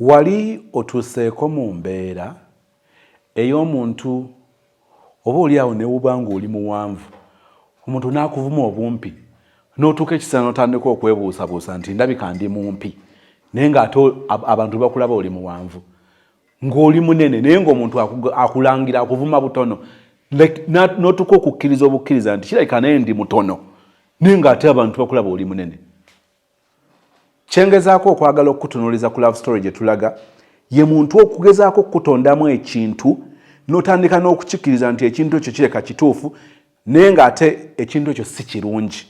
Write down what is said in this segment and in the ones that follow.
Wali otuuseeko mu mbeera ey'omuntu oba oli awo ne wuba ng'oli muwanvu, omuntu n'akuvuma obumpi, n'otuuka ekiseera n'otandika okwebuusabuusa nti ndabika ndi mumpi, naye ng'ate abantu bakulaba oli muwanvu, ng'oli munene, naye ng'omuntu akulangira akuvuma butono, n'otuuka okukkiriza obukkiriza nti kirabika naye ndi mutono, naye ng'ate abantu bakulaba oli munene. Kyengezaako okwagala okukutunuuliza ku love story gye tulaga ye muntu okugezaako okukutondamu ekintu n'otandika n'okukikkiriza nti ekintu ekyo kireka kituufu, naye ng'ate ekintu ekyo si kirungi,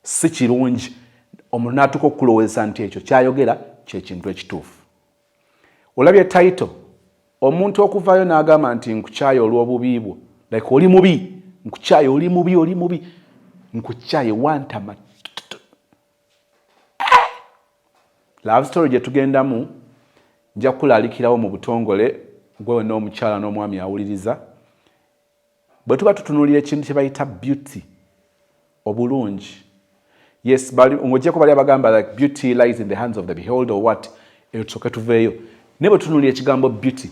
si kirungi. Omuntu n'atuuka okukulowoozesa nti ekyo ky'ayogera kye kintu ekituufu. Olabye title, omuntu okuvaayo n'agamba nti nkukyaye olw'obubi bwo, like oli mubi, nkukyaye, oli mubi, oli mubi, nkukyaye, wantama. Love story gye tugendamu nja kukulaalikirawo mu butongole gwe wenna omukyala n'omwami awuliriza. Bwe tuba tutunuulira ekintu kye bayita beauty, obulungi, yes, ng'ogyeko bali abagamba like beauty lies in the hands of the beholder or what, eyo tusooke tuveeyo. Naye bwe tutunuulira ekigambo beauty,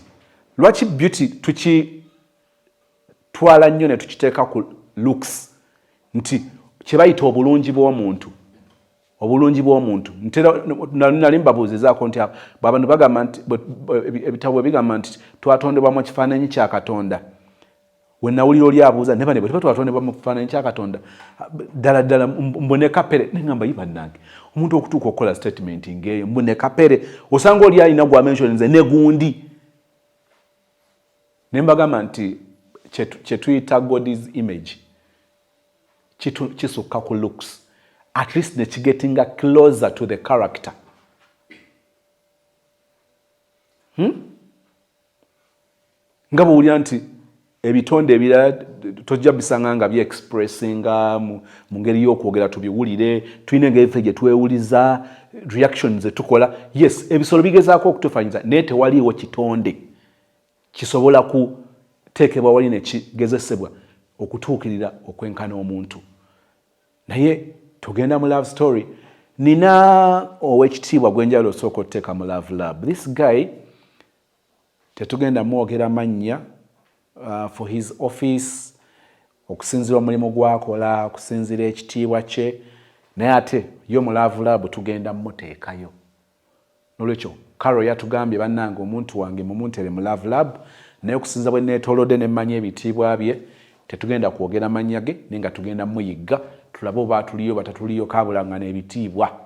lwaki beauty tukitwala nnyo ne tukiteeka ku looks, nti kye bayita obulungi bw'omuntu? Obulungi bw'omuntu ntera nali mbabuuzizaako nti abantu bagamba nti ebitabo bwe bigamba nti twatondebwa mu kifaananyi kya Katonda, we nawulira oli abuuza ne bane bwe tuba twatondebwa mu kifaananyi kya Katonda ddala ddala mbune kapere, ne ngamba yi bannange, omuntu okutuuka okukola statement ng'eyo mbune kapere, osanga oli alina gwa mention nze ne gundi, ne mbagamba nti kye tuyita God's image kisukka ku looks, at least ne kigetinga closer to the character. Nga bwowulira nti ebitonde ebirala tojja bisanga nga byexpressinga mu ngeri y'okwogera tubiwulire, tulina engeri ffe gye twewuliza, reaction ze tukola. Yes, ebisolo bigezaako okutufanyiza, naye tewaliiwo kitonde kisobola kuteekebwa wali ne kigezesebwa okutuukirira okwenkana omuntu. Naye tugenda mu love story, nina owekitiibwa gwenjala osooka otuteeka mu love lab. This guy tetugenda mwogera mannya for his office, okusinziira omulimu gwakola, okusinziira ekitiibwa kye, naye ate yo mu love lab tugenda muteekayo. Nolwekyo Carol yatugambye, bannange, omuntu wange mumuntere mu love lab, naye okusinza bwe neetoolodde ne mmanya ebitiibwa bye, tetugenda kwogera mannya ge, naye nga tugenda muyigga tulabe oba atuliyo batatuliyo kabulangana ebitiibwa.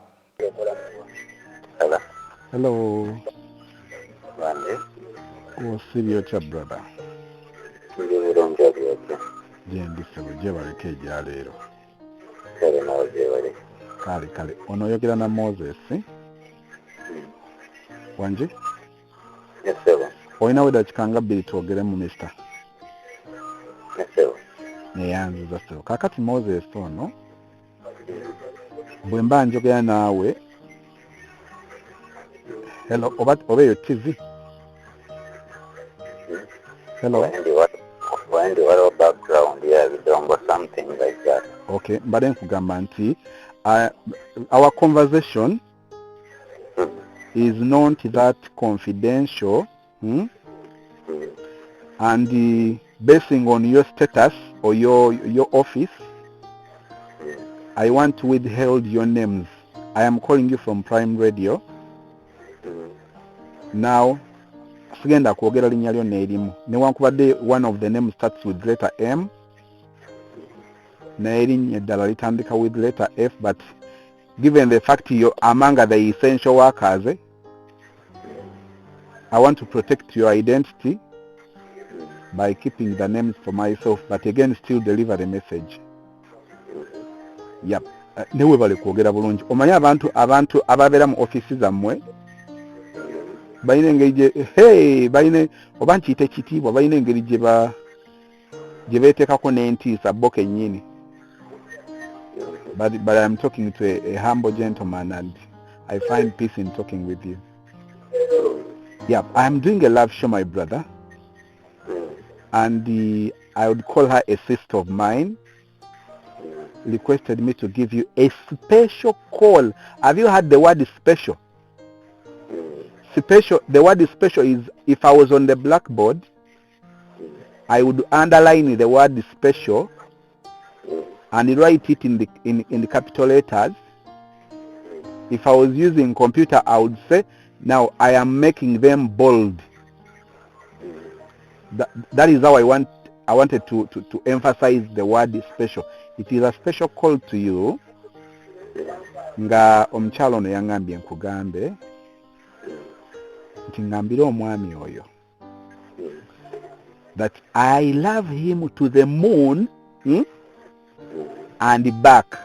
Hello. Hello. Bande. Osibye otya, brother? Ndi bulungi, oli otya? Gyendi ssebo, gyebaleko egyaleero. Kale nawe gyebale. Kale kale, ono oyogera na Moses. Wangi? Yes, ssebo. Olinawo eddakiika nga 2 twogeremu, mister? Yes, ssebo. Neyanziza ssebo. Kaakati Moses ono, bwe mba njogera naawe, hello, oba eyo TV? Hello? Wendi waliwo background ya bidongo, something like that. Okay, mbadde nkugamba nti our conversation is not that confidential, And basing on your status or your office, I want to withhold your names. I am calling you from Prime Radio. Now, sigenda kwogera linnya lyo n'erimu, newankubadde one of the names starts with letter M, n'erinnya eddala litandika with letter F, but given the fact you're among the essential workers, I want to protect your identity by keeping the names for myself, but again still deliver the message. Yep. Ne webale kwogera bulungi. Omanyi abantu ababeera mu ofiisi zammwe balina engeri gye, hey, balina oba nkiyita ekitiibwa, balina engeri gye beeteekako n'entiisa bo kennyini. But I'm talking to a humble gentleman and I find peace in talking with you. Yeah, I'm doing a love show, my brother, and I would call her a sister of mine, requested me to give you a special call. Have you heard the word special? Special, the word "special" is, if I was on the blackboard, I would underline the word "special" and write it in the capital letters. If I was using computer, I would say, now I am making them bold. That is how I wanted to emphasize the word "special". It is a special call to you nga omukyala ono yaŋŋambye nkugambe nti ŋŋambire omwami oyo that I love him to the moon, and back,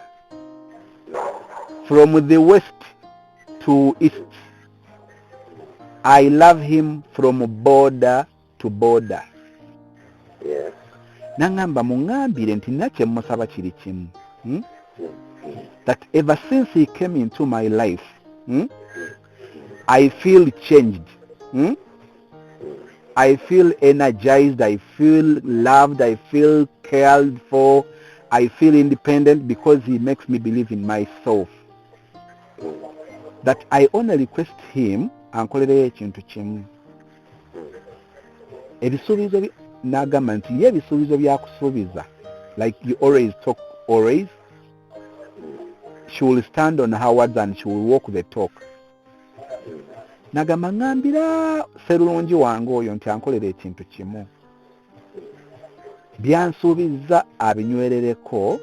from the west to east. I love him from border to border. Naŋŋamba muŋŋambire nti nina kye mmusaba kiri kimu, That ever since he came into my life, I feel changed, I feel energized, I feel loved, I feel cared for, I feel independent because he makes me believe in myself. That I only request him ankolereyo ekintu kimu, ebisuubizo n'agamba nti ye ebisuubizo byakusuubiza, like you always talk, always she will stand on her words and she will walk the talk. Nagamba ŋŋambira serulungi wange oyo nti ankolera ekintu kimu, byansuubizza abinywerereko,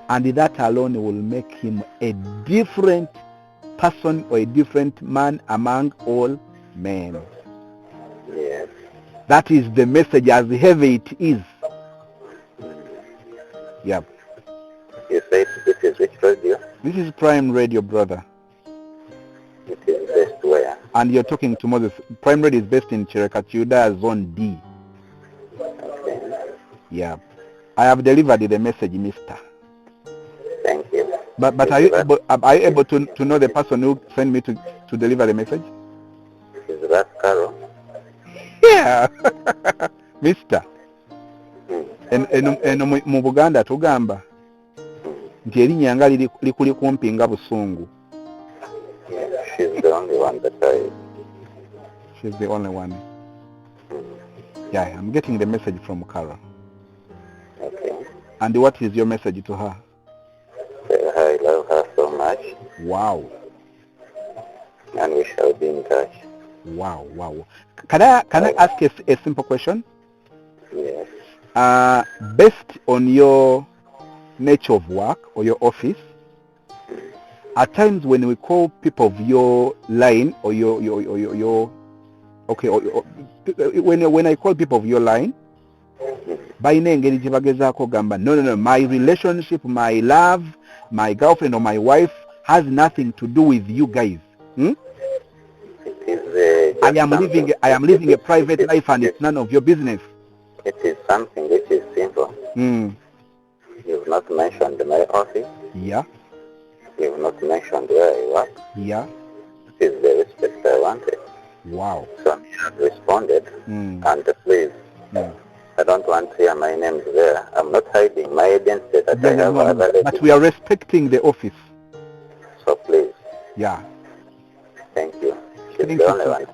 and that alone will make him a different person or a different man among all men. That is the message, as heavy it is. Yeah. You said this is which radio? This is Prime Radio, brother. It is based where? And you're talking to Moses. Prime Radio is based in Kireka, Kiyudaaya, Zone D. Okay. Yeah. I have delivered the message, mister. Thank you. But are you able, are you able to know the person who sent me to deliver the message? Is that Carol? Yeah. Mister. Eno mu Buganda tugamba nti erinnya nga likuli kumpi nga busungu. Yeah, she's the only one that I. She's the only one. Yeah, I'm getting the message from Carol. Okay. And what is your message to her? Tell her I love her so much, and we shall be in touch. Wow. Can I ask a simple question? Yes. Based on your nature of work or your office, at times when we call people of your line or your okay, or when I call people of your line, balina engeri gye bagezaako gamba, No, my relationship, my love, my girlfriend or my wife has nothing to do with you guys, It is. I am living I am living a private life and it's none of your business." It is something which is simple. You've not mentioned my office. You've not mentioned where I work. It is the respect I wanted. So I have responded, and please, I don't want to hear my names there. I'm not hiding my identity that I have No, other but ladies. We are respecting the office. So please, thank you. She's Thank the you, only sir. one.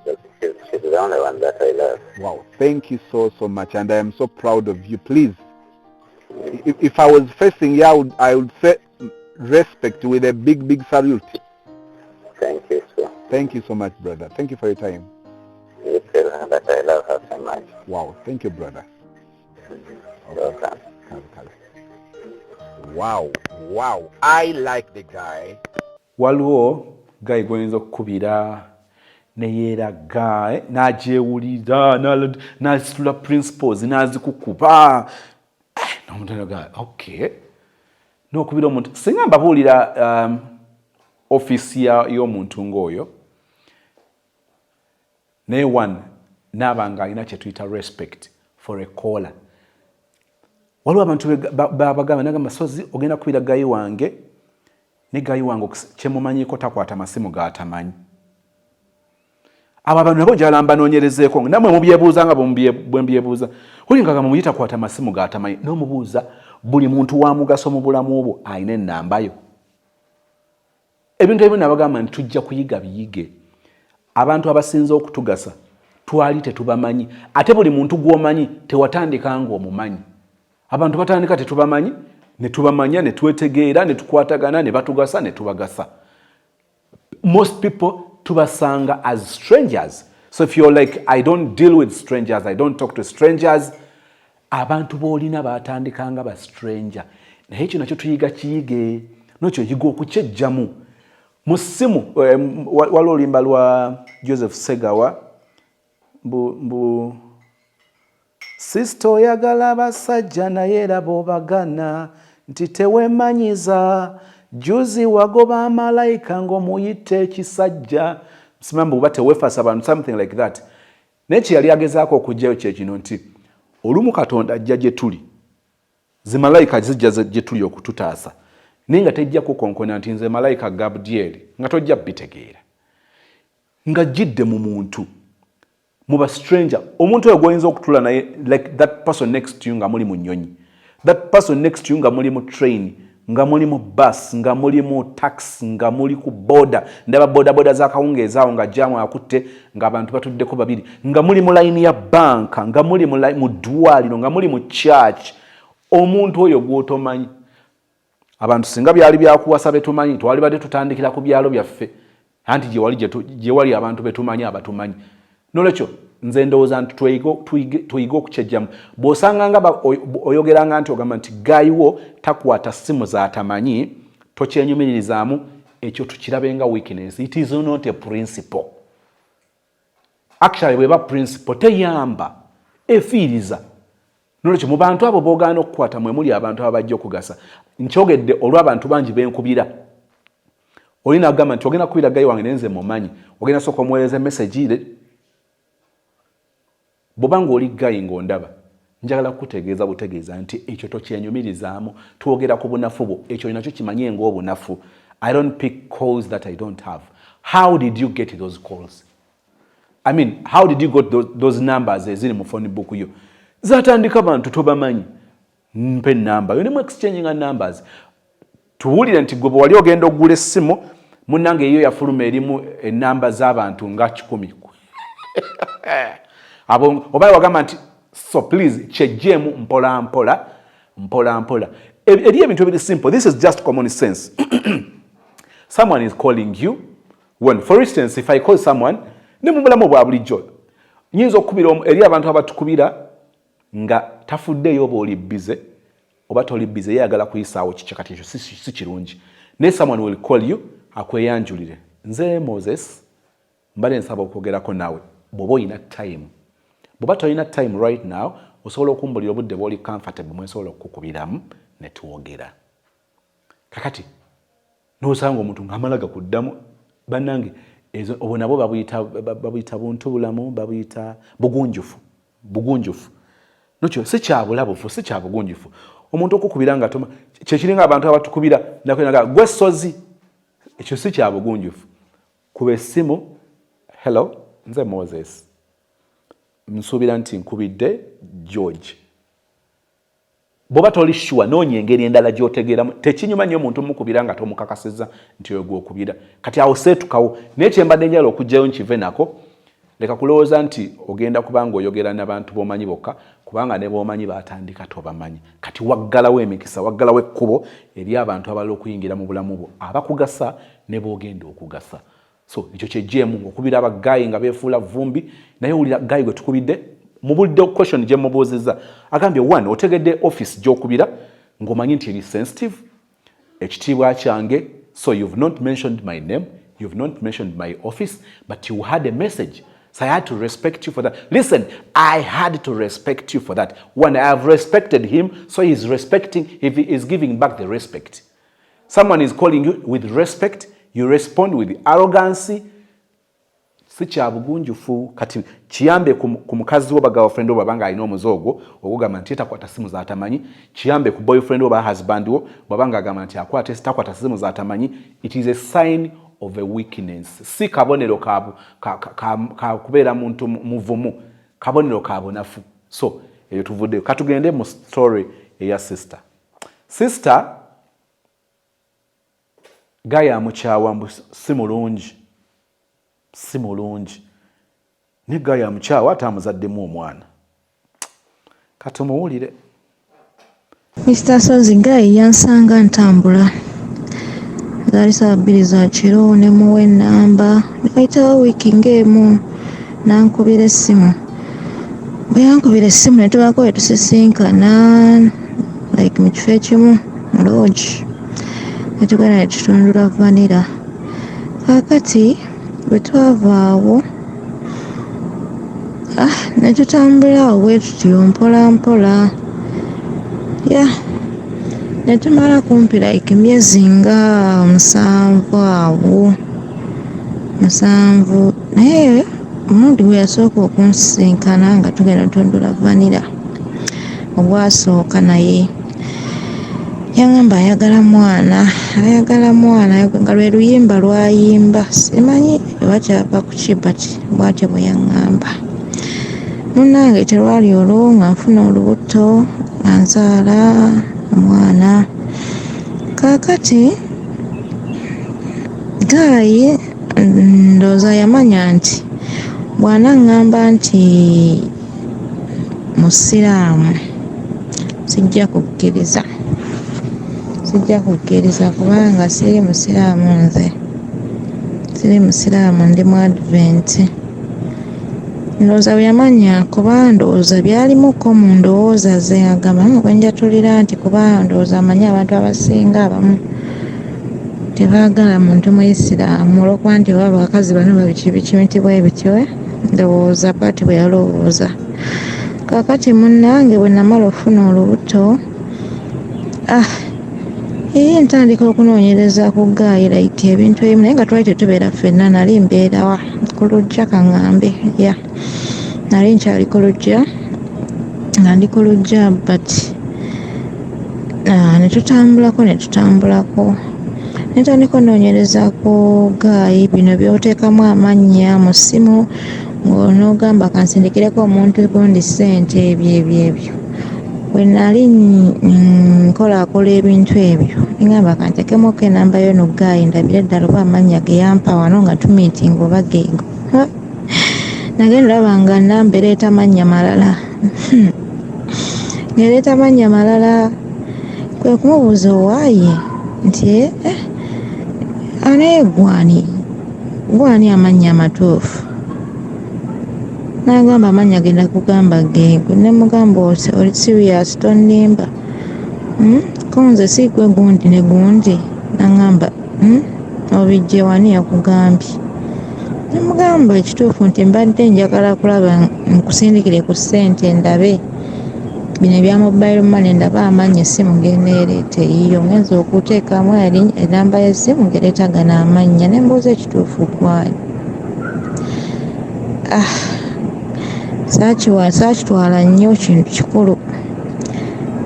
She's the only one that I love. Wow. Thank you so, so much. And I am so proud of you. Please, if I was facing you, I would say respect with a big, big salute. Thank you, sir. Thank you so much, brother. Thank you for your time. You tell her that I love her so much. Wow. Thank you, brother. Welcome. Kale, kale. Wow. I like the guy. Waliwo guy gwoyinza okukubira neyeeraga, n'agyewulira, n'asitula principles n'azikukuba. N'omuntu naga okay, n'okubira omuntu singa mbabuulira ofiisi y'omuntu ng'oyo, naye one naaba nga alina kye tuyita respect for a caller. Waliwo abantu babagamba nagamba sozi ogenda kubira guy wange ne guy wange kyemumanyiko takwata masimu gatamanyi. Abo abantu nabo njagala mbanoonyerezeeko, nammwe mubyebuuza nga bwe mbyebuuza. Oli nga gamba muyita kwata masimu gatamanyi, n'omubuuza buli muntu wa mugaso mu bulamu bwo alina ennambayo. Ebintu ebimu nabagamba nti tujja kuyiga biyige. Abantu abasinze okutugasa twali tetubamanyi, ate buli muntu gw'omanyi tewatandika ng'omumanyi. Abantu batandika tetubamanyi, ne tubamanya, ne twetegeera, ne tukwatagana, ne batugasa, ne tubagasa. Most people tubasanga as strangers. So if you're like, "I don't deal with strangers, I don't talk to strangers," abantu b'olina batandikanga ba stranger. Naye ekyo nakyo tuyiga kiyige, nokyo yiga okukyejjamu mu ssimu. Waliwo oluyimba lwa Joseph Segawa, mbu "Sister, oyagala abasajja naye era b'obagana nti teweemanyiza. Juzi wagoba amalayika ng'omuyita ekisajja." Simamba oba teweefasa abantu, something like that. Naye kye yali agezaako okuggyayo kye kino nti olumu Katonda ajja gye tuli, zimalayika zijja gye tuli okututaasa, naye nga tejja kukonkona nti "Nze malayika Gabudyeri," nga tojja bitegeera nga jjidde mu muntu, mu ba stranger. Omuntu oyo gwoyinza okutula naye, like that person next to you nga muli mu nnyonyi, that person next to you nga muli mu train, nga muli mu bus, nga muli mu taxi, nga muli ku boda, ndaba boda boda zakawungeezi awo nga jam akutte, ng'abantu batuddeko babiri, nga muli mu layini ya banka, nga muli mu ddwaliro, nga muli mu church, omuntu oyo gw'otomanyi. Abantu singa byali byakuwasa betumanyi, twalibadde tutandikira ku byalo byaffe, anti gyewali abantu betumanyi abatumanyi. Nolwekyo nze ndowooza nti tuyige okukyejjamu. Bw'osanga nga oyogeranga nti ogamba nti guy wo takwata ssimu z'atamanyi, tokyenyumiririzaamu. Ekyo tukirabe nga weakness. It is not a principle. Actually, bweba principle teyamba, efiiriza. Nolwekyo mu bantu abo bogaana okukwata mwe muli abantu abajja okugasa. Nkyogedde olw'abantu bangi benkubira. Olina agamba nti ogenda kukubira guy wange, naye nze mumanyi, ogenda sooka omuweereza message. Bw'oba ng'oli guy ng'ondaba, njagala kukutegeeza butegeeza nti ekyo tokyenyumirizaamu. Twogera ku bunafu bwo, ekyo nakyo kimanye ng'obunafu. I don't pick calls that I don't have. How did you get those calls? I mean, how did you get those numbers eziri mu phone book yo? Zatandika bantu tobamanyi. Mpe enamba yo nemu exchanginga numbers, tuwulire nti gwe bwe wali ogenda okugula essimu, munnange, eyo yafuluma erimu enamba z'abantu nga 100 abo oba wagamba nti. So please, kyejjeemu mpola mpola, mpola mpola. Eri ebintu ebiri simple. This is just common sense. Someone is calling you. When, for instance, if I call someone, ne mu bulamu bwa bulijjo nyinza okukubira eri abantu abatukubira nga tafuddeeyo oba oli busy oba toli busy, yeyagala kuyisaawo kikyo. Kati ekyo si kirungi. Naye someone will call you, akweyanjulire, "Nze Moses, mbadde nsaba okwogerako naawe bw'oba oyina time. Bw'oba tolina time right now, osobola okumbulira obudde bw'oli comfortable mwensobola okukukubiramu ne twogera." Kakati n'osanga omuntu ng'amala gakuddamu. Bannange, obwo nabwo babuyita buntu bulamu, babuyita bugunjufu. Bugunjufu nokyo si kyabulabufu, si kyabugunjufu omuntu okukubira nga toma. Kyekiringa abantu abatukubira naga gwe sozi, ekyo si kyabugunjufu. Kuba essimu, "Hello, nze Moses, nsuubira nti nkubidde George." Bw'oba toli sure, noonya engeri endala gy'otegeeramu. Tekinyuma nnyo omuntu mukubira nga tomukakasizza nti oyo gw'okubira. Kati awo seetukawo. Naye kyembadde njala okuggyayo nkive nako, leka kulowooza nti ogenda kubanga oyogera n'abantu b'omanyi bokka, kubanga ne b'omanyi batandika tobamanyi. Kati waggalawo emikisa, waggalawo ekkubo eri abantu abalala okuyingira mu bulamu bwo, abakugasa ne b'ogenda okugasa. So ekyo kyejjeemu okubira aba guy nga beefuula vumbi. Naye owulira guy gwe tukubidde, mubulidde question gye mubuuzizza. Agambye, one, otegedde office gy'okubira ng'omanyi nti eri sensitive, ekitiibwa kyange. So you've not mentioned my name, you've not mentioned my office, but you had a message, so I had to respect you for that. Listen, I had to respect you for that one. I have respected him, so he's respecting, if he is giving back the respect. Someone is calling you with respect, you respond with arrogancy. Si kya bugunjufu. Kati kiyambe ku mukazi wo, girlfriend wo, bw'aba alina omuze ogwo ogugamba nti takwata simu z'atamanyi. Kiyambe ku boyfriend wo, ba husband wo, bw'aba ng'agamba nti akwata takwata simu z'atamanyi. It is a sign of a weakness. Si kabonero ka kubeera muntu muvumu, kabonero ka bunafu. So eyo tuvuddeyo, katugende mu story eya sister. Sister, guy amukyawa mbu si mulungi. Si mulungi, naye guy amukyawa ate amuzaddemu omwana. Kati omuwulire. Mr. Sozi, guy yansanga ntambula, zaali 2:00 za kiro, ne muwa ennamba. Nayitawo wiiki ng'emu n'ankubira essimu. Bwe yankubira essimu ne tubaako we tusisinkana, like mu kifo ekimu mu lodge, ne tugenda ne tutundula vanilla. Kaakati bwe twava awo, ne tutambula awo bwe tutyo mpola mpola, ya ne tumala kumpi like emyezi nga 7 awo, 7. Naye omulundi gwe yasooka okunsisinkana nga tugenda tutundula vanilla ogwasooka, naye yaŋŋamba ayagala mwana, ayagala mwana, nga lwe luyimba lwayimba. Simanyi oba kyava ku ki, but bw'atyo bwe yaŋŋamba. Munnange, terwali olwo nga nfuna olubuto, nga nzaala omwana. Kaakati guy ndowooza yamanya nti bw'anaŋŋamba nti musiraamu, sijja kukkiriza, sijja kukkiriza, kubanga siri musiraamu. Nze siri musiraamu, ndi mu Advent. Ndowooza bwe yamanya, kuba ndowooza byalimuko mu ndowooza ze, agamba bwe njatulira nti kuba ndowooza amanyi abantu abasinga abamu tebaagala muntu muyisiraamu olwokuba nti oba abakazi bano babiki biki nti bwe bityo. Ndowooza bwati bwe yalowooza. Kaakati munnange, bwe namala okufuna olubuto, ee, ntandika okunoonyereza ku guy, like ebintu ebimu, naye nga twali tetubeera ffenna. Nali mbeerawa ku luggya, kaŋŋambe, ya nali nkyali ku luggya, nga ndi ku luggya, but ne tutambulako, ne tutambulako, netandika onoonyereza ku guy. Bino by'oteekamu amannya mu ssimu ng'onoogamba kansindikireko omuntu gundi ssente, ebyo ebyo ebyo. Bwe nali nkolaakola ebintu ebyo, neŋŋamba kanteekemuko enamba y'ono guy, ndabire ddala oba amannya ge yampa wano nga tumiitinga oba geego. Nagenda olaba nga namba ereeta mannya malala, ng'ereeta mannya malala. Kwe kumubuuza owaaye nti, "Eh, anaye gwani, gwani amannya amatuufu?" N'agamba amannya ge nakugamba geego. Ne mugamba, "Oli serious? Tonnimba? Ko nze si gwe gundi ne gundi?" N'aŋŋamba, "Obijje wani? Yakugambye?" Ne mugamba ekituufu nti mbadde njagala kulaba, nkusindikire ku ssente, ndabe bino ebya mobile money, ndabe amannya essimu geneereeta eyiyo. Ngenza okuteekamu enamba y'essimu ng'ereeta gano amannya, ne mbuuza ekituufu gwani." Saakitwala nnyo kintu kikulu,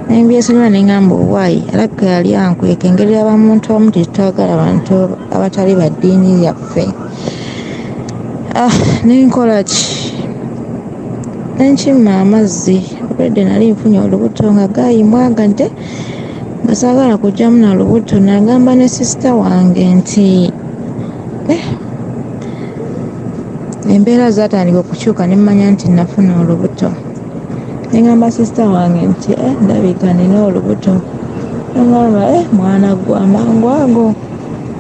nembyesonyiwa. Neŋŋamba owaayi alabika yali ankweka engeri abamuntu abamu tetwagala bantu abatali ba ddiini yaffe. Nenkola ki? Nenkima amazzi. Olwedde nali nfunye olubuto, nga guy mwagadde, nga saagala kugyamu na lubuto. Nagamba ne sister wange nti embeera zatandika okukyuka, nemmanya nti nafuna olubuto. Neŋŋamba sister wange nti, "Ndabika nina olubuto." Neŋŋamba, "Mwana gwe, amangu ago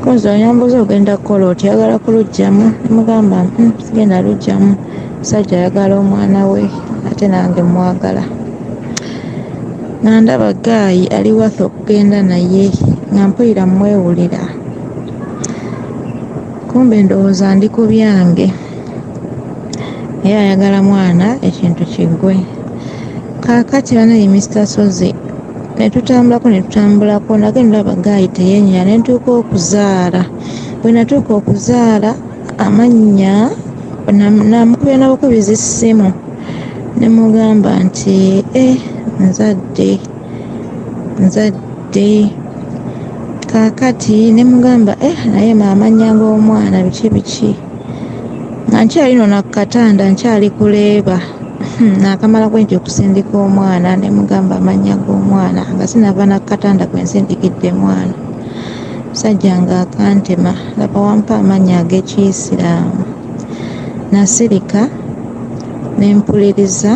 kozi onyambuza ogenda kukola oti oyagala kuluggyamu?" Nemugamba, "Sigenda luggyamu, musajja ayagala omwana we, ate nange mwagala." Nga ndaba guy ali worth okugenda naye, nga mpulira mwewulira. Kumbe ndowooza ndi ku byange, naye ayagala mwana, ekintu kiggwe. Kaakati banaye, Mr Sozi, netutambulako, netutambulako, nagenda olaba guy teyenyera, nentuuka okuzaala. Bwe natuuka okuzaala, amannya namukubira nabukubiza essimu, nemugamba nti, "Nzadde, nzadde." Kaakati nemugamba, "Naye amannya g'omwana biki biki?" Nga nkyali no nakatanda, nkyali kuleeba, nakamala bwenti okusindika omwana, nemugamba amannya g'omwana, nga sinava nakatanda kwensindikidde mwana. Musajja nga akantema, laba wampa amannya ag'ekiyisiraamu. Nasirika ne mpuliriza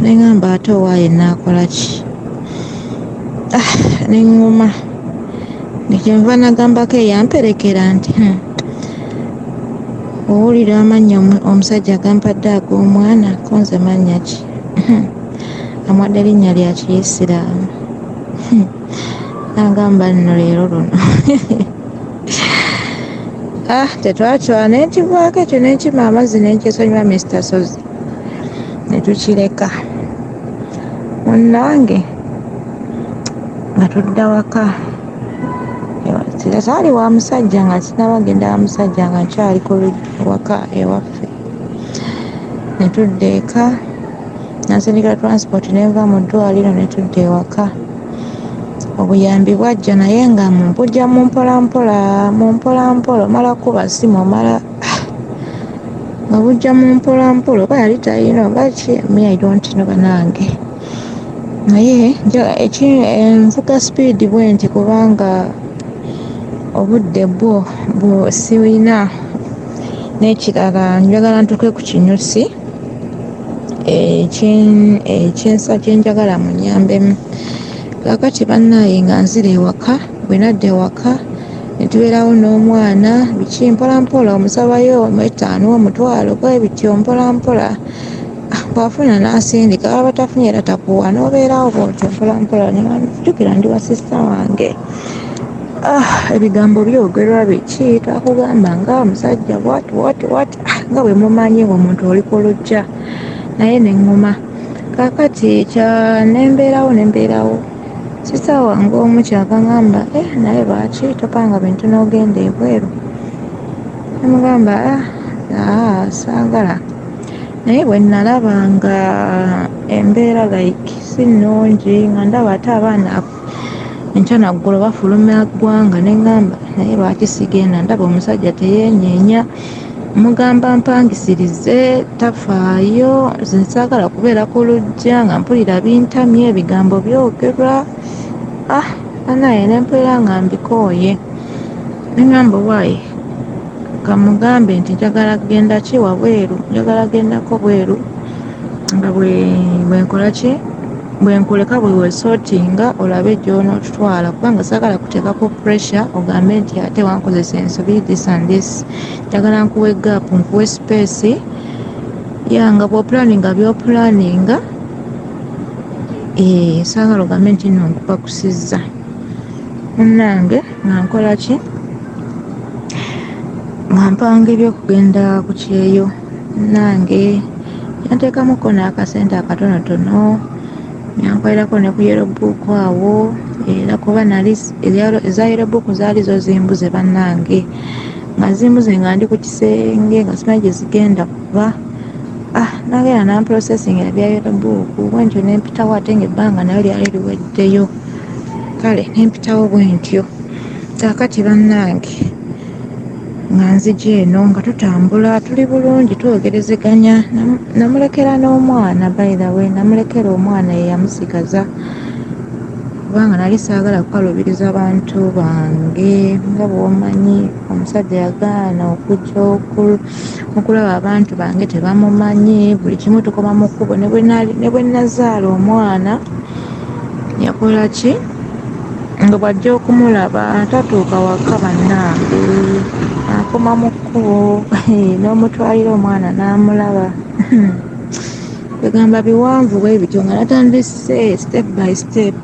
ne ŋŋamba ate owaaye nnaakola ki? Ah, ne ŋŋuma. Kyenva nagambako eyamperekera nti owulira amannya omusajja gampadde ag'omwana ko nze mannya ki? Amuwadde linnya lya Kiyisiraamu. Nagamba nno leero luno. Ah, tetwacwa ne nkivaako ekyo ne nkima amazzi ne nkyesonyiwa Mister Sozi ne tukireka. Munnange nga tudda waka. Saali wa musajja nga sinnaba kugenda wa musajja nga nkyali ku waka ewaffe. Ne tudda eka n'ansindikira transport ne nva mu ddwaliro ne tudda ewaka. Obuyambi bwajja naye nga bujja mu mpolampola mu mpolampola omala kkuba ssimu omala nga bujja mu mpolampola oba yali talina oba ki me I don't know bannange. Naye nvuga sipiidi bwenti kubanga obudde bwo sirina. N'ekirala njagala ntuuke ku kinyusi ekyensa kye njagala munnyambemu. Kaakati bannaaye nga nzira ewaka, bwe nadda ewaka ne tubeerawo n'omwana biki mpolampola omusabayo etaano, omutwalo bwe bityo mpolampola. Bw'afuna n'asindika bw'aba tafunye era takuwa n'obeerawo bw'otyo mpolampola. Jjukira ndi wa sister wange. Ah, ebigambo byogerwa biki twakugamba nga omusajja what what what nga bwe mumanyi ng'omuntu oli ku luggya naye ne ŋŋuma. Kaakati kya ne mbeerawo ne mbeerawo. Sister wange omu kyava aŋŋamba eh naye lwaki topanga bintu n'ogenda ebweru? Ne mugamba ah saagala. Naye bwe nalaba nga embeera like si nnungi nga ndaba ate abaana enkya naggulo bafuluma ggwanga ne ŋŋamba naye lwaki sigenda ndaba omusajja teyeenyeenya mugamba mpangisirize tafaayo nze saagala kubeera ku luggya nga mpulira bintamye ebigambo byogerwa ah bannange ne mpulira nga mbikooye ne ŋŋamba owaaye kamugambe nti njagala kugenda ki wabweru njagala gendako bweru nga bwe nkola ki bwe nkuleka bwe weesootinga olabe gy'onootutwala kubanga saagala kuteekako pressure ogambe nti ate wankozesa ensobi this and this. Njagala nkuwe gap nkuwe space ya nga bw'opulaninga by'opulaninga saagala ogambe nti nno nkupakusizza. Munnange nga nkola ki? Nga mpanga eby'okugenda ku kyeyo. Munnange yanteekamuko n'akasente akatonotono yankolerako ne ku yellow book awo era kuba nali eza yellow book zaali zo zimbuze bannange nga zimbuze nga ndi ku kisenge nga simanyi gye zigenda kuba. Ah, nagenda namprocessinga ebya yellow book bwentyo ne mpitawo ate ng'ebbanga nayo lyali liweddeyo. Kale ne mpitawo bwentyo. Kaakati bannange nga nzija eno nga tutambula tuli bulungi twogerezeganya namulekera n'omwana by the way namulekera omwana ye yamusigaza kubanga nali saagala kukalubiriza bantu bange nga bw'omanyi omusajja yagaana okujja okulaba abantu bange tebamumanyi buli kimu tukoma mu kkubo ne bwe nazaala omwana yakola ki nga bw'ajja okumulaba tatuuka waka bannange akoma mu kkubo n'omutwalira omwana n'amulaba. Kwegamba biwanvu bwe bityo nga natandise step by step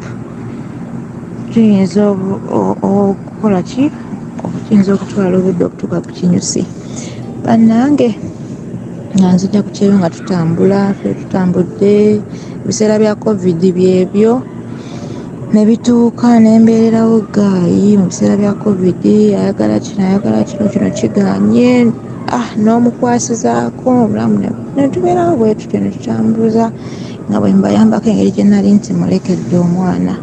kiyinza okukola ki kiyinza okutwala obudde okutuuka ku kinyusi. Bannange nga nzija ku kyeyo nga tutambula ffe tutambudde ebiseera bya covid byebyo ne bituuka ne mbeererawo guy mu biseera bya covid ayagala kino ayagala kino kino kigaanye ah n'omukwasizaako obulamu ne tubeerawo bwe tutyo ne tutambuza nga bwe mbayambako engeri gye nali nti mulekedde omwana.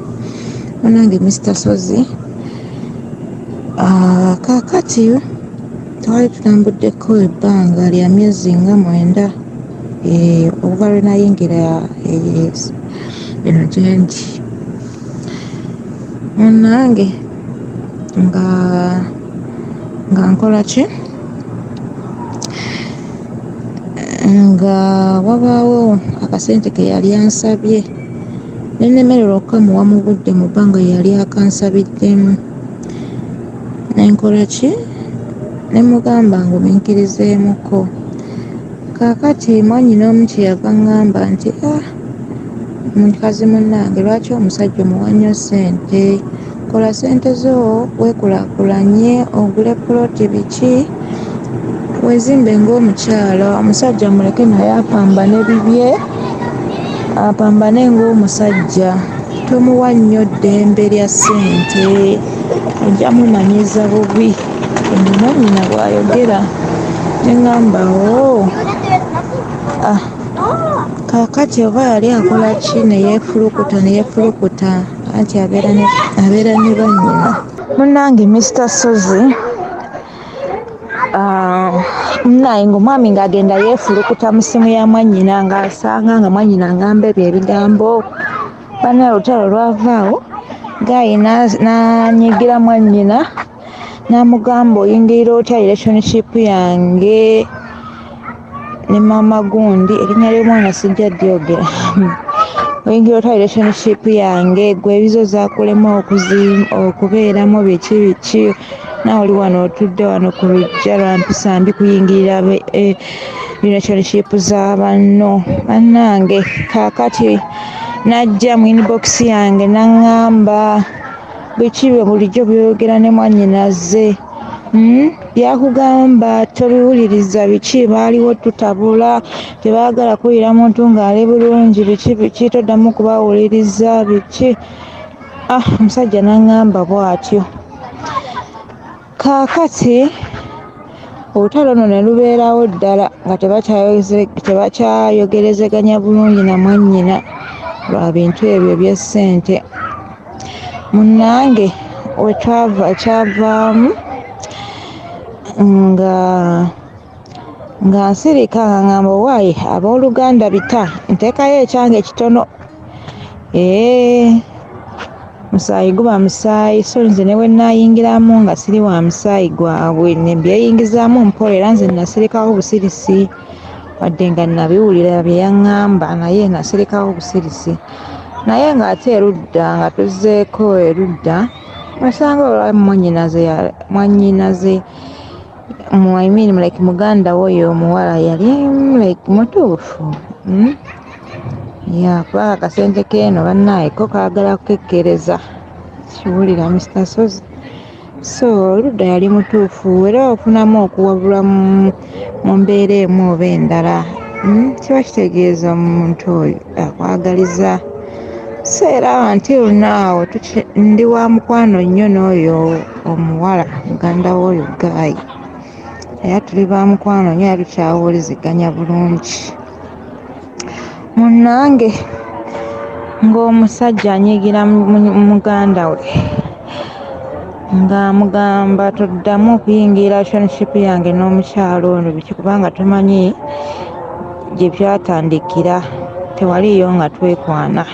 Munnange Mr Sozi kaakati twali tutambuddeko ebbanga lya myezi nga 9 okuva lwe nayingira eno gye ndi. Munnange nga nkola ki? Nga wabaawo akasente ke yali ansabye ne nnemererwa okukamuwa mu budde mu bbanga lye yali akansabiddemu. Ne nkola ki? Ne mmugamba ngumiikirizeemuko. Kaakati mwannyina omu kye yava aŋŋamba nti, Ah, mukazi munnange lwaki omusajja omuwa nnyo ssente? Kola ssente zo weekulaakulanye ogule poloti biki weezimbe ng'omukyala omusajja muleke naye apambane bibye apambane ng'omusajja tomuwa nnyo ddembe lya ssente ojja mumanyiiza bubi ono mwannyina bw'ayogera ne ŋŋamba oo ah kaakati oba yali akola ki ne yeefulukuta ne yeefulukuta anti abeera ne abeera ne bannyina. Munnange Mister Ssozi ah, munnaye ng'omwami ng'agenda yeefulukuta mu ssimu ya mwannyina ng'asanga nga mwannyina angamba ebyo ebigambo bannaye olutalo lwavaawo gaayi n'anyigira mwannyina n'amugamba oyingirira otya relationship yange ne maama gundi erinnya ly'omwana sijja dyogera oyingira otya relationship yange gwe ebizo zakulema okubeeramu biki biki naawe oli wano otudde wano ku lujja lwa mpisa mbi kuyingirira eh, relationship za banno bannange kaakati najja mu inbox yange naŋŋamba Biki bye bulijjo by'oyogera ne mwannyinaze? Hmm? By'akugamba tobiwuliriza biki? Baaliwo tutabula, tebaagala kuwulira muntu ng'ali bulungi, biki biki, toddamu kubawuliriza biki. Ah, omusajja n'aŋŋamba bw'atyo. Kaakati olutalo luno ne lubeerawo ddala nga tebakyayogerezeganya bulungi na mwannyina lwa bintu ebyo eby'essente. Munnange we twava kyavaamu nga nga nsirika nga ngamba owaaye abooluganda bita nteekayo ekyange kitono ee musaayi guba musaayi so nze ne bwe nnaayingiramu nga siri wa musaayi gwabwe ne mbyeyingizaamu mpola era nze nasirikawo busirisi wadde nga nabiwulira bye yaŋŋamba naye nasirikawo busirisi naye ng'ate erudda nga tuzzeeko erudda osanga olwa mwannyinaze mwannyinaze I mean like muganda wo oyo omuwala yali like mutuufu hmm? ya kuba akasente keeno bannaaye ko kaagala kukekkereza kiwulira Mr. Sozi so oludda yali mutuufu era ofunamu okuwabulwa mu mbeera emu oba endala hmm? Kiba kitegeeza omuntu oyo akwagaliza so era until now ndi wa mukwano nnyo n'oyo omuwala muganda w'oyo gaayi era tuli ba mukwano nnyo era tukyawuliziganya bulungi munnange ng'omusajja anyiigira muganda we ng'amugamba toddamu okuyingira relationship yange n'omukyalo ono biki kubanga tumanyi gye byatandikira tewaliiyo nga twekwana.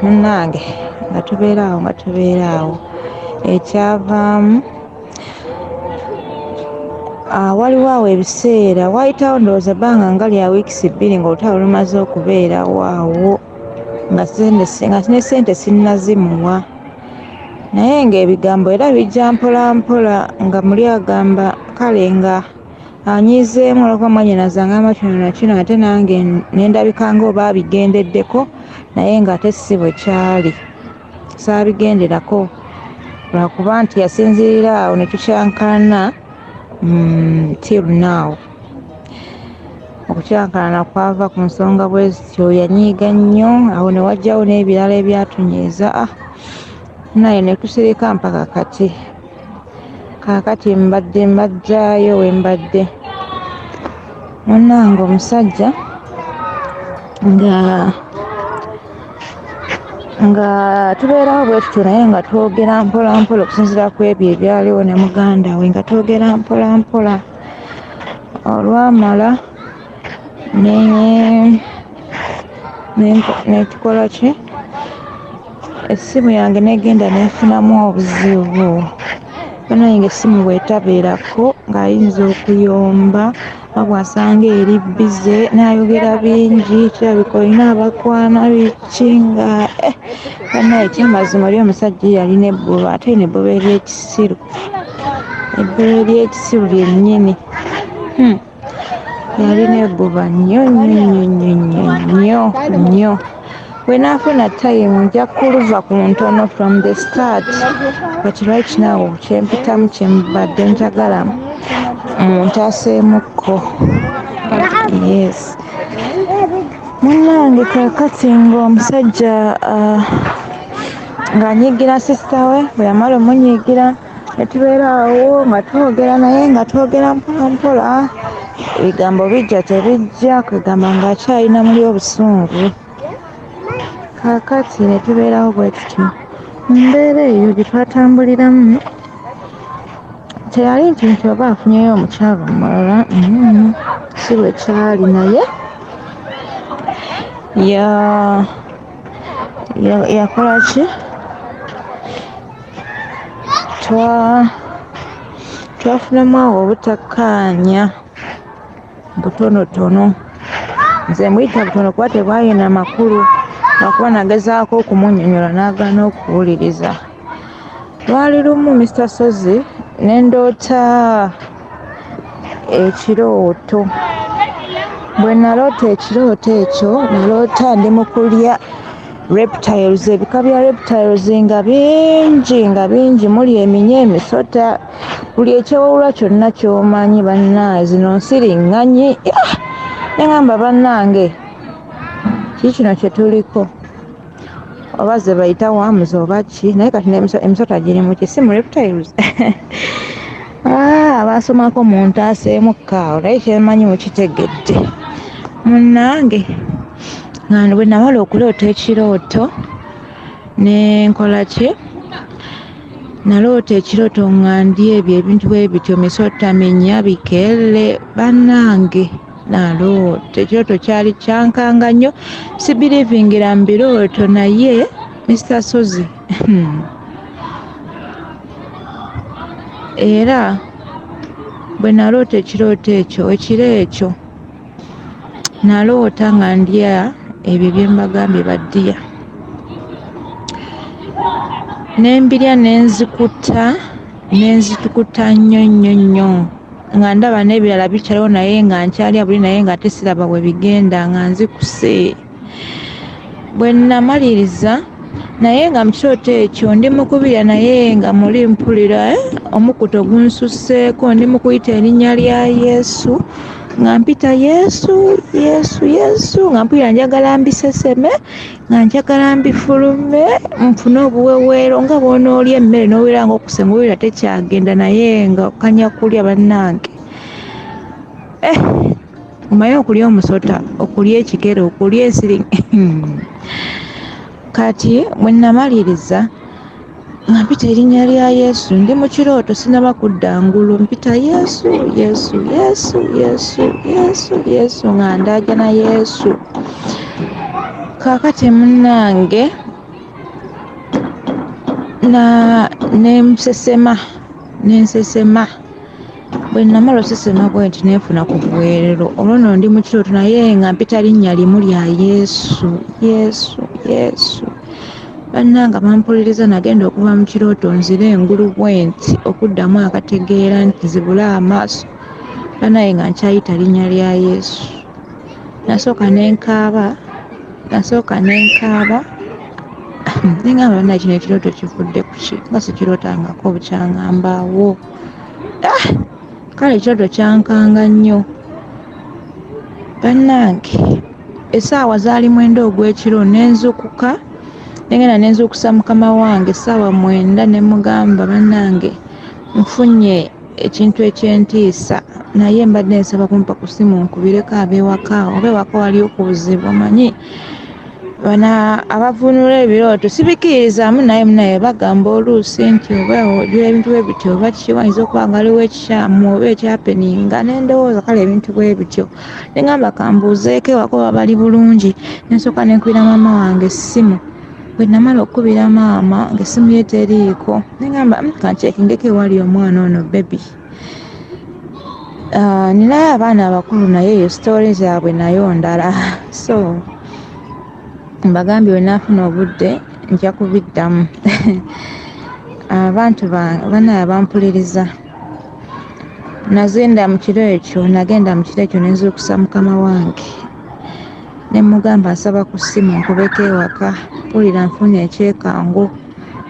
Munnange nga tubeera awo nga tubeera awo ekyavaamu waliwo awo ebiseera waayitawo ndowooza ebbanga nga lya wiikisi bbiri ng'olutalo lumaze okubeerawo awo nga nga ne ssente sinnazimuwa naye ng'ebigambo era bijja mpola mpola nga muli agamba kale nga anyiizeemu olwokuba mwannyinaze angamba kino na kino ate nange ne ndabika ng'oba abigendeddeko naye ng'ate si bwe kyali saabigenderako lwakuba nti yasinziirira awo ne tukyankalana till now okukyankalana kwava ku nsonga bwe zityo yanyiiga nnyo awo ne wajjawo n'ebirala ebyatunyiiza ah naye ne tusirika mpaka kati. Kaakati mbadde mbajjaayo we mbadde. Munnange omusajja nga nga tubeerawo bwe tutyo naye nga twogera mpola mpola okusinziira ku ebyo ebyaliwo ne muganda we nga twogera mpola mpola. Olwamala ne ne tukola ki? Essimu yange n'egenda n'efunamu obuzibu. Bannange ng'essimu bw'etabeerako ng'ayinza okuyomba oba bw'asanga eri bbize n'ayogera bingi, kirabika olina abakwana biki nga eh bannange ekyamazima oli omusajja ye yalina ebbuba ate lino ebbuba ery'ekisiru, ebbuba ery'ekisiru lyennyini hmm. Yalina ebbuba nnyo nnyo nnyo nnyo nnyo nnyo nnyo. Bwe naafuna time nja kuluva ku ntono from the start but right now kyempitamu kyembadde njagala muntaaseemukko yes munnange kakati ng'omusajja uh, ng'anyiigira sisita we bwe yamala omunyiigira ne tubeera awo nga twogera naye nga twogera mpola mpola ebigambo bijja tebijja kwegamba ng'akyalina muli obusungu kaakati ne tubeerawo bwe tutyo mu mbeera eyo gye twatambuliramu teyali nti nti oba afunyeyo omukyala omulala mm, si bwe kyali naye ya yakola ki twafunamu awo obutakkaanya butonotono nze muyita butono kuba tebwalina makulu lwakuba nagezaako okumunyonyola n'agaana okuwuliriza lwali lumu Mr Ssozi ne ndoota ekirooto bwe naloota ekirooto ekyo naloota ndi mu kulya reptiles ebika bya reptiles nga bingi nga bingi muli eminya emisota buli ekyewawula kyonna kyomanyi bannange zino nsiriŋŋanyi ah! neŋamba bannange kiki kino kyetuliko oba ze bayita wamuzi oba ki naye kati emisota giri mu ki si mu reptiles ah, abaasomako mu ntaaseemu kaawo naye kyemanyi mukitegedde munnange nga bwe namala okuloota ekirooto ne nkola ki naloota ekirooto nga ndi ebyo ebintu bwe bityo misota minya bikelle bannange naloota ekirooto kyali kyankanga nnyo sibirivingira mu birooto naye Mr Sozi hmm. era bwe naloota ekirooto ekyo ekiro ekyo Naloota nga ndya ebyo bye mbagambye baddiya ne mbirya ne nzikuta ne nzitukuta nnyo nnyo nnyo nga ndaba n'ebirala bikyaliwo naye nga nkyalya buli naye nga ate siraba bwe bigenda nga nzikuse. Bwe namaliriza naye nga mu kirooto ekyo ndi mu kubirya naye nga muli mpulira eh, omukuto gunsusseeko ndi mu kuyita erinnya lya Yesu nga mpita Yesu Yesu Yesu nga mpulira njagala mbiseseme nga njagala mbifulume nfune obuweweero nga bw'onoolya emmere n'owulira nga okusenga owulira tekyagenda naye nga okanya kulya bannange eh omanyi okulya omusota okulya ekikere okulya ensiri kati bwe namaliriza nga mpita erinnya lya yesu ndi mu kirooto sinaba kudda ngulu mpita yesu yesu yesu yesu yesu yesu nga ndaajana yesu kaakati munnange na nensesema nensesema Bwe namala osesema bwenti ne nfuna ku buweerero olwo nno ndi mu kirooto naye nga mpita linnya limu lya Yesu Yesu Yesu bannange bampuliriza nagenda okuva mu kirooto nzire engulu bwenti okuddamu akategeera nti nzibule amaaso banaye nga nkyayita linnya lya Yesu nasooka ne nkaaba nasooka ne nkaaba ne ngamba banaye kino ekirooto kivudde ku ki nga sikirootangako bukyangambaawo Ah! Kale ekirooto kyankanga nnyo bannange essaawa zaali mwenda ogw'ekiro ne nzuukuka ne ngenda ne nzuukusa mukama wange essaawa mwenda ne mugamba bannange nfunye ekintu eky'entiisa naye mbadde nsaba kumpa ku ssimu nkubireko ab'ewaka oba ewaka waliyo ku buzibu omanyi Bano abavvuunula ebirooto sibikkirizaamu naye munaye bagamba oluusi nti oba ogira ebintu bwe bityo oba kiki wayinza okuba nga waliwo ekikyamu oba ekyapeninga ne ndowooza kale ebintu bwe bityo ne ngamba kambuuzeeko ewaka oba bali bulungi ne nsooka ne nkubira maama wange essimu. Bwe namala okukubira maama ng'essimu ye teriiko, ne ŋŋamba kankyekingeko ewali omwana ono baby. Ninayo abaana abakulu naye eyo sitoori zaabwe nayo ndala. So mbagambye bwe naafuna obudde nja kubiddamu. Abantu bannaye abampuliriza, nagenda mu kiro ekyo, nagenda mu kiro ekyo ne nzuukusa mukama wange ne mmugamba nsaba ku ssimu nkubeko ewaka, mpulira nfunye ekyekango.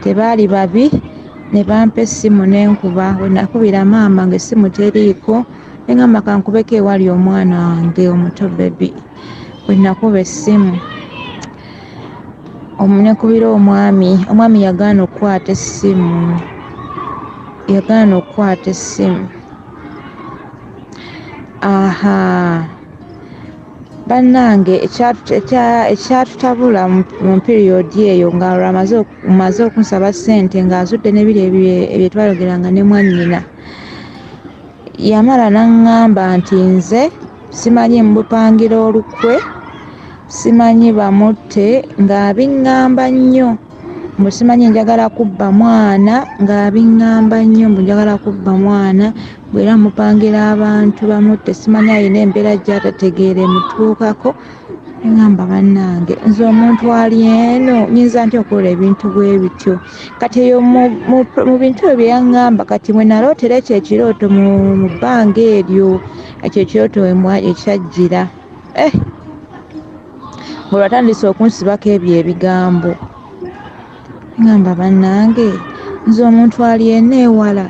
Tebaali babi ne bampa essimu ne nkuba. Bwe nakubira maama ng'essimu teriiko, ne ŋŋamba kankubeko ewali omwana wange omuto baby. Bwe nakuba essimu nekubira omwami, omwami yagaana okukwata essimu, yagaana okukwata essimu. Aha, bannange ekyatutabula mu period eyo nga maze okunsaba ssente ng'azudde ne biri bye twayogeranga ne mwannyina, yamala n'aŋŋamba nti nze simanyi mbupangira olukwe, simanyi bamutte, ng'abiŋŋamba nnyo mbu simanyi njagala kubba mwana, ng'abiŋŋamba nnyo mbu njagala kubba mwana, bwe era mupangira abantu bamutte, simanyi alina embeera gy'atategeera emutuukako. Ne ŋŋamba bannange nze omuntu ali eno nnyinza ntya okukola ebintu bwe bityo? Kati eyo mu bintu ebyo bye yaŋŋamba, kati mwe nalootera ekyo ekirooto mu bbanga eryo, ekyo ekirooto ekyajjira. Ng'olwatandise okunsibako ebyo ebigambo. Ŋŋamba bannange nze omuntu ali eno ewala,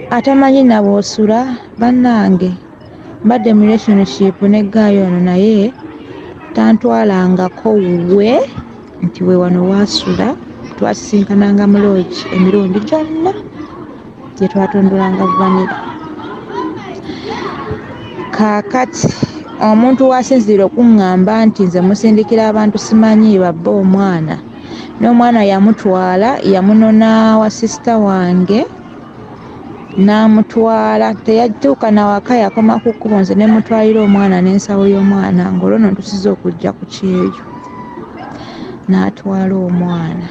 atamanyi na bw'osula, bannange mbadde mu relationship ne guy ono naye tantwalangako wuwe nti we wano waasula, twasisinkananga mu lodge emirundi gyonna gye twatondolanga vanilla. Kaakati omuntu w'asinziira okuŋŋamba nti nze musindikira abantu simanyi babbe omwana, n'omwana yamutwala yamunona wa sister wange n'amutwala, teyatuuka na waka yakoma ku kkubo nze ne mutwalira omwana n'ensawo y'omwana ng'olwo nno ntuusizza okujja ku kyeyo, n'atwala omwana.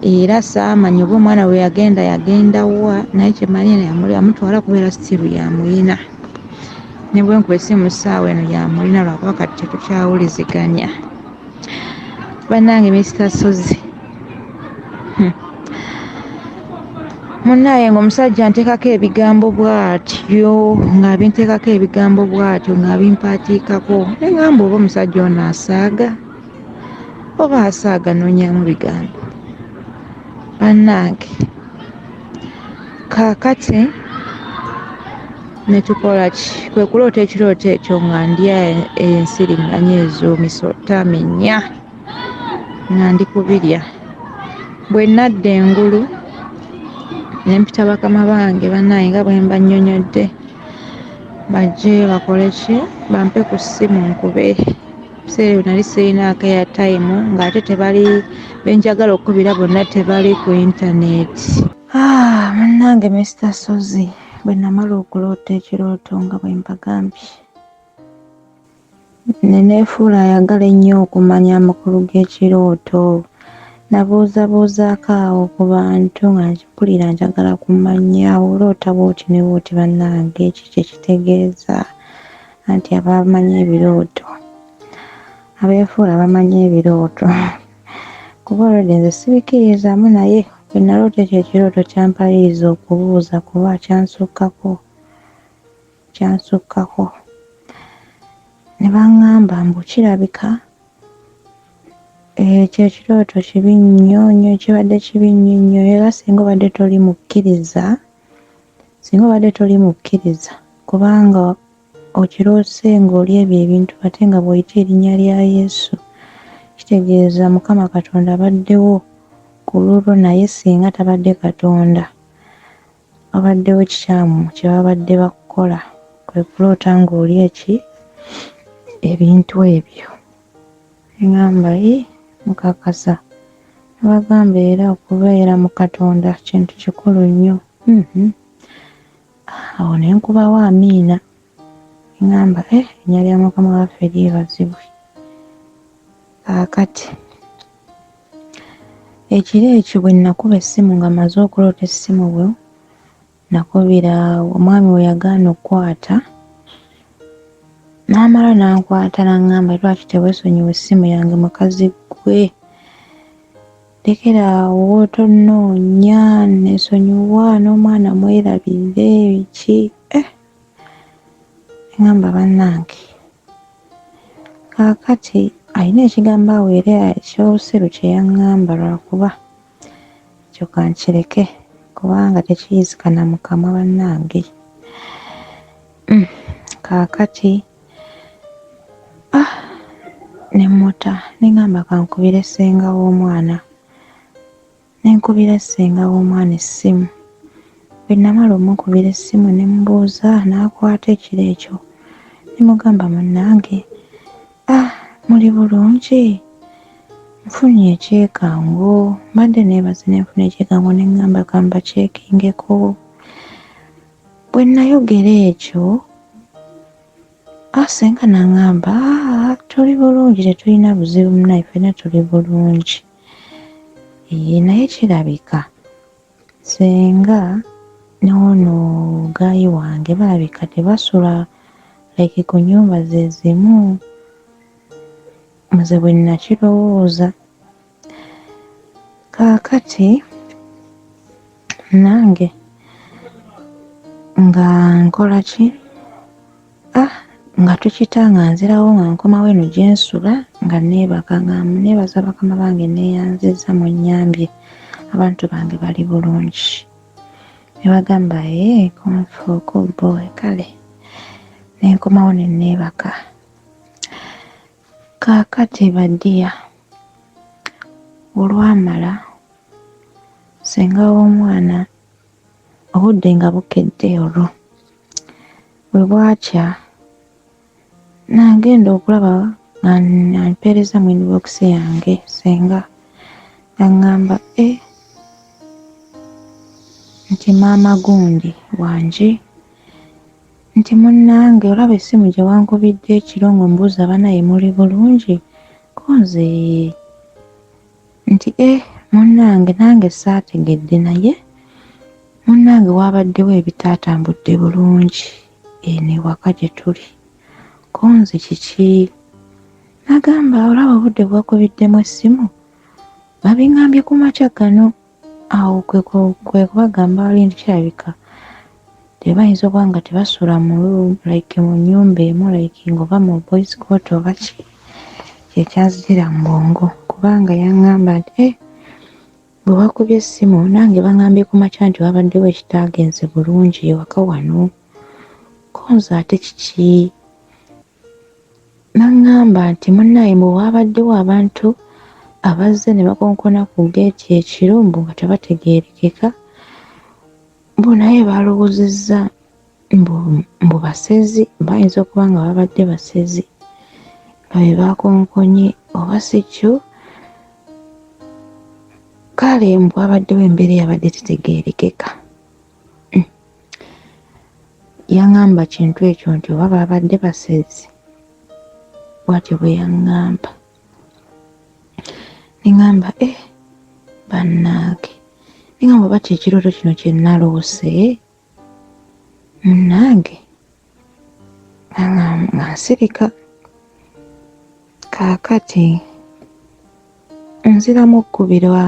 Era saamanya oba omwana bwe yagenda yagenda wa, naye kye mmanyi yamutwala kubeera still yamuyina. Ne bwe nkuba essimu ssaawa eno yamulina lwakuba kati tetukyawuliziganya. Bannange Mr. Ssozi, Munnaaye ng'omusajja anteekako ebigambo bw'atyo, ng'abinteekako ebigambo bw'atyo ng'abimpaatiikako, ne ŋŋamba oba omusajja ono asaaga oba asaaga nnoonyaamu bigambo. Bannange kaakati ne tukola ki? Kwe kuloota ekirooto ekyo nga ndya ensiriŋŋanyi ezo misota minnya nga ndi kubirya. Bwe nadda engulu ne mpita bakama bange bannange nga bwe mbannyonnyodde bajje bakole ki? Bampe ku ssimu nkube. Ebiseera ebyo nali sirinaako airtime ng'ate tebali be njagala okkubira bonna tebali ku internet. Munnange Mr. Ssozi bwe namala okuloota ekirooto nga bwe mbagambye, ne neefuula ayagala ennyo okumanya amakulu g'ekirooto. Nabuuzabuuzaako awo ku bantu nga mpulira njagala kumanya oloota bw'oti ne bw'oti bannange ki kye kitegeeza, anti abamanyi ebirooto, abeefuula bamanyi ebirooto. Kuba already nze sibikkirizaamu naye bwe naloota ekyo ekirooto kyampaliriza okubuuza kuba kyansukkako, kyansukkako. Ne baŋŋamba mbu kirabika ekyo ekirooto kibi nnyo nnyo, kibadde kibi nnyo nnyo era singa obadde toli mukkiriza, singa obadde toli mukkiriza kubanga okiroose ng'olya ebyo ebintu ate nga bw'oyita erinnya lya Yesu kitegeeza Mukama Katonda abaddewo ku lulwo naye singa tabadde Katonda wabaddewo ekikyamu kye babadde bakukola kwe kuloota ng'olya eki ebintu ebyo. Ŋŋamba ii mukakasa ne bagamba era okubeera mu Katonda kintu kikulu nnyo. Awo ne nkubawo amiina ne ŋŋamba eh erinnya lya Mukama waffe lyebazibwe. Kaakati ekiro ekyo bwe nakuba essimu nga mmaze okuloota essimu bwe nakubira omwami we yagaana okukwata n'amala n'ankwata n'aŋŋamba lwaki teweesonyiwa essimu yange mukazi ggwe lekera awo tonnoonya neesonyiwa n'omwana mwerabire biki eh ŋŋamba bannange kaakati alina ekigambo awo era ekyobusiru kye yaŋŋamba lwakuba ekyo kankireke kubanga tekiyizika na mu kamwa bannange. Kaakati ah ne mmuta ne ŋŋamba kankubire ssenga w'omwana. Ne nkubira ssenga w'omwana essimu. Bwe namala ommukubira essimu ne mmubuuza n'akwata ekiro ekyo ne mugamba munnange ah muli bulungi? Nfunye ekyekango mbadde neebase ne nfuna ekyekango ne ŋŋamba ka mbakyekingeko. Bwe nayogera ekyo ah ssenga n'aŋŋamba ah tuli bulungi tetulina buzibu munnaye ffenna tuli bulungi. Eeh naye kirabika ssenga n'ono ggaayi wange balabika tebasula like ku nnyumba ze zimu nze bwe nakirowooza. Kaakati nange nga nkola ki? Ah, nga tukita nga nzirawo nga nkomawo eno gye nsula nga neebaka nga neebaza bakama bange neeyanzizza munnyambye abantu bange bali bulungi. Ne bagamba ee konfuuku boy kale ne nkomawo ne neebaka. Kaakati ba dear olwamala ssenga w'omwana obudde nga bukedde olwo bwe bwakya nagenda okulaba nga ampeereza mu inbox yange ssenga n'aŋŋamba eh nti maama gundi wangi nti munnange olaba essimu gye wankubidde ekiro ng'ombuuza banaye muli bulungi ko nze nti eh munnange nange saategedde naye munnange waabaddewo ebitaatambudde bulungi eno ewaka gye tuli ko nze kiki nagamba olaba obudde bwakubiddemu essimu babiŋŋambye ku makya gano awo kwe kubagamba wali nti kirabika tebayinza okuba nga tebasula mu like mu nnyumba emu like ng'oba mu boys quarter oba ki kyekyanzijira mu bwongo kubanga yaŋŋamba nti eh bwe wakubye essimu nange baŋŋambye ku makya nti wabaddewo ekitaagenze bulungi ewaka wano ko nze ate kiki N'aŋŋamba nti munnaaye mbu waabaddewo abantu abazze ne bakonkona ku ggeeti ekiro mbu nga tebategeerekeka mbu naye baalowoozezza mbu mbu basezi bayinza okuba nga babadde basezi nga be baakonkonye oba si kyo kale mbu wabaddewo embeera eyabadde tetegeerekeka. Yaŋŋamba kintu ekyo nti oba baabadde basezi bw'atyo bwe yaŋŋamba. Ne ŋŋamba eh bannange ne ŋŋamba oba kye kirooto kino kye naloose munnange nga nsirika. Kaakati nziramu okkubirwa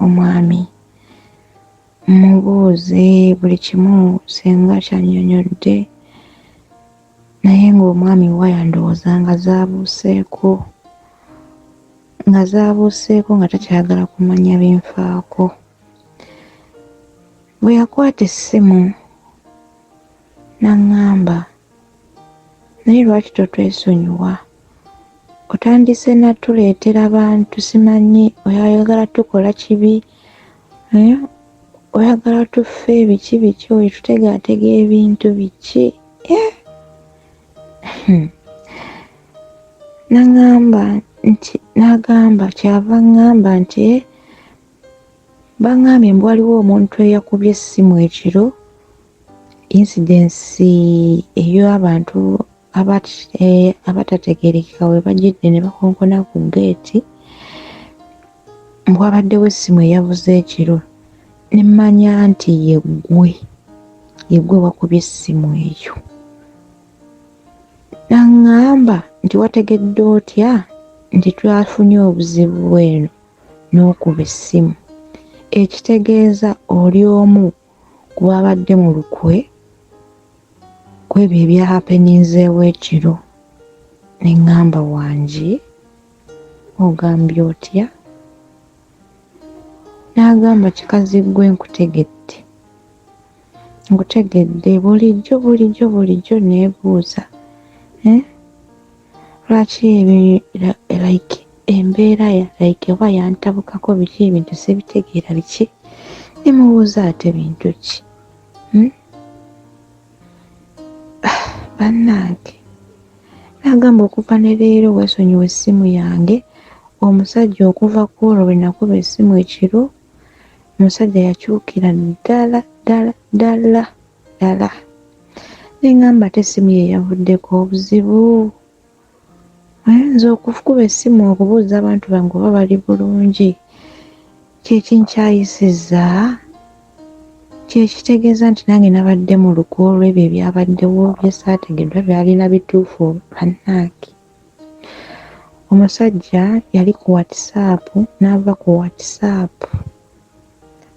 omwami Mmubuuze buli kimu ssenga ky'annyonnyodde naye ng'omwami waya ndowooza nga zaabuuseeko nga zaabuuseeko nga takyayagala kumanya binfaako. Bwe yakwata essimu n'aŋŋamba naye lwaki totwesonyiwa? Otandise na tuleetera bantu simanyi oyagala tukola kibi eh? Oyagala tufe biki biki oyo tutegaatega ebintu biki eh? Hmm. Naŋŋamba nti n'agamba kyava ŋŋamba nti eh, baŋŋambye mbu waliwo omuntu eyakubye essimu ekiro incidence ey'abantu Abatategeerekeka we bajjidde ne bakonkona ku ggeeti, mbu wabaddewo essimu eyavuze ekiro, ne mmanya nti ye ggwe, ye ggwe wakubye essimu eyo. N'aŋŋamba nti wategedde otya nti twafunye obuzibu eno n'okuba essimu, ekitegeeza oli omu ku babadde mu lukwe ku ebyo ebyahappeninzeewo ekiro. Ne ŋŋamba wangi, ogambye otya? N'agamba kikazi ggwe nkutegedde, nkutegedde bulijjo bulijjo bulijjo neebuuza lwaki like embeera like oba yantabukako biki, ebintu sibitegeera biki. Ne mubuuza ate bintu ki? Bannange, n'agamba okuva ne leero weesonyiwe essimu yange. Omusajja okuva ku olwo lwe nakuba essimu ekiro, omusajja yakyukira ddala ddala ddala ddala. Ne ŋŋamba ate essimu ye yavuddeko obuzibu? Nze okukuba essimu okubuuza abantu bange oba bali bulungi kye kinkyayisizza? Kye kitegeeza nti nange nabadde mu lukwe olw'ebyo ebyabaddewo bye saategeddwa byalina bituufu? Bannange, omusajja yali ku WhatsApp n'ava ku WhatsApp,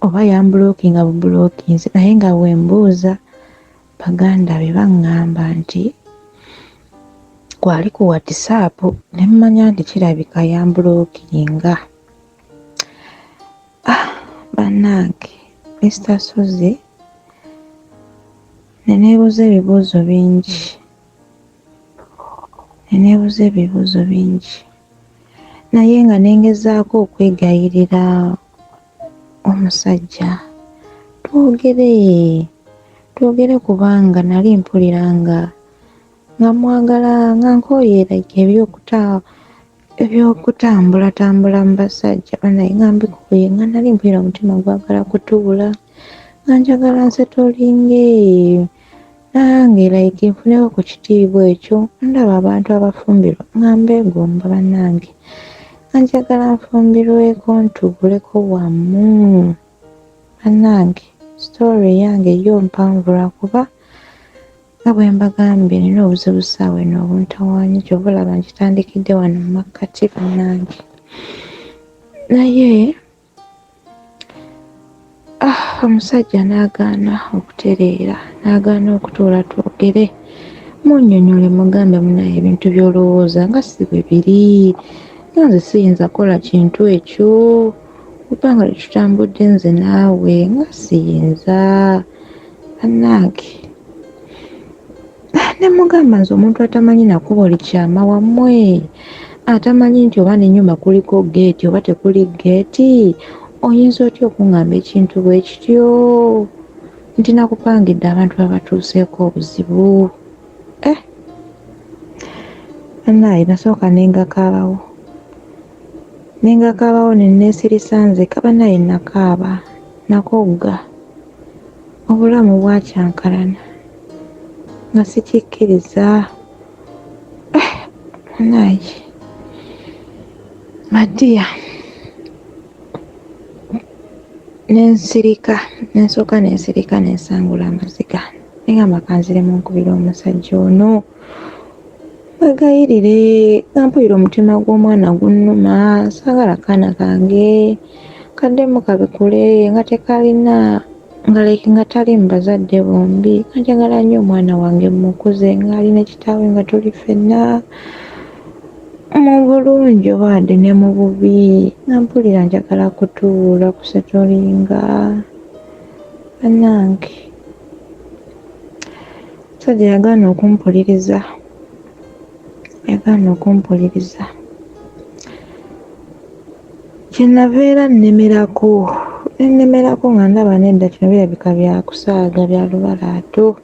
oba yamblockinga bublockinzi, naye nga bwe mbuuza baganda be baŋŋamba nti kwali ku WhatsApp, ne mmanya nti kirabika yamblockinga. Ah, bannange, Mr Ssozi, ne neebuuza ebibuuzo bingi, ne neebuuza ebibuuzo bingi, naye nga ne ngezaako okwegayirira omusajja twogere, twogere, kubanga nali mpulira nga nga mwagala, nga nkooye like ebyokutambulatambula mu basajja. Bannange, nga mbikooye, nga nali mpulira omutima gwagala kutuula, nga njagala nsettlinge nange, like nfunewo ku kitiibwa ekyo. Ndaba abantu abafumbirwa nga mbeegomba. Bannange, nga njagala nfumbirweko, ntuuleko wamu. Bannange, story yange yo mpanvu lwakuba nga bwe mbagambye nina obuzibu ssaawa eno obuntawaanya, kyova olaba nkitandikidde wano mu makkati. Bannange, naye ah, omusajja n'agaana okutereera, n'agaana okutuula twogere, munnyonnyole, mugambe munaye ebintu by'olowooza nga si bwe biri, nga nze siyinza kukola kintu ekyo kubanga tetutambudde nze naawe, nga siyinza. Bannange, ne mugamba nze omuntu atamanyi nakuba likyama wammwe, atamanyi nti oba n'ennyumba kuliko geeti oba tekuli geeti, oyinza otya okuŋŋamba ekintu bwe kityo nti nakupangidde abantu babatuuseeko obuzibu? Eh, bannaaye, nasooka nengakaabawo, nengakaabawo, ne neesirisa nzeka. Bannaaye, nakaaba nakogga, obulamu bwakyankalana nga sikikkiriza. Eh, bannaaye, madiya, nensirika, nensooka nensirika, nensangula amaziga, nengamba kanziremu nkubira omusajja ono mwegayirire, nga mpulira omutima gw'omwana gunnuma, saagala kaana kange kaddemu kabikule nga tekalina, nga like nga tali mu bazadde bombi, nga njagala nnyo omwana wange mukuze ng'ali ne kitaawe, nga tuli ffenna mu bulungi oba wadde ne mu bubi, nga mpulira njagala kutuula kusettlinga. Bannange, omusajja yagaana okumpuliriza, yagaana okumpuliriza. Kyenaveera nnemerako, nennemerako nga ndaba nedda, kino birabika byakusaaga bya lubalaato,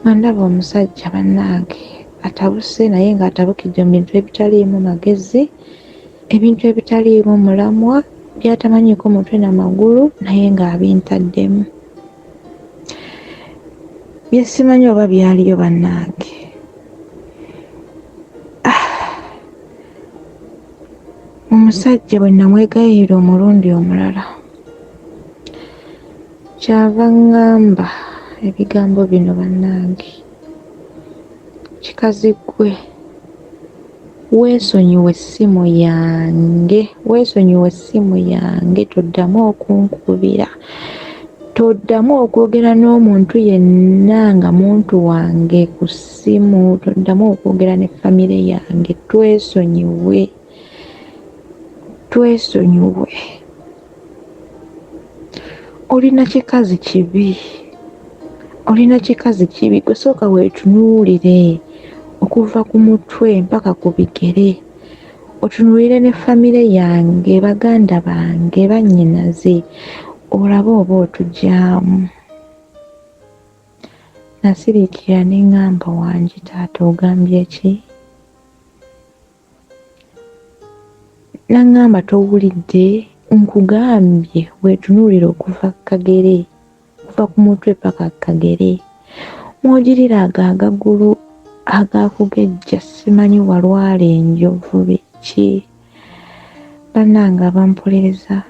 nga ndaba omusajja bannange atabuse, naye ng'atabukidde mu bintu ebitaliimu magezi, ebintu ebitaliimu mulamwa, byatamanyiiko mutwe na magulu, naye ng'abintaddemu bye simanyi oba byaliyo. Bannange. Omusajja bwe namwegayirira omulundi omulala, kyava ŋŋamba ebigambo bino bannange. Kikazi ggwe weesonyiwe essimu yange, weesonyiwe essimu yange toddamu okunkubira, toddamu okwogera n'omuntu yenna nga muntu wange ku ssimu, toddamu okwogera ne famire yange, twesonyiwe, twesonyiwe. Olina kikazi kibi, olina kikazi kibi, gwe sooka weetunuulire okuva ku mutwe mpaka ku bigere, otunuulire ne famire yange, baganda bange, bannyinaze, olabe oba otugyamu. Nasiriikirira ne ŋŋamba wangi taata ogambye ki? N'aŋŋamba towulidde nkugambye weetunuulire okuva ku kagere, okuva ku mutwe paka ku kagere. Mw'ogirira ago agagulu agakugejja simanyi walwala enjovu biki. Bannange abampuliriza,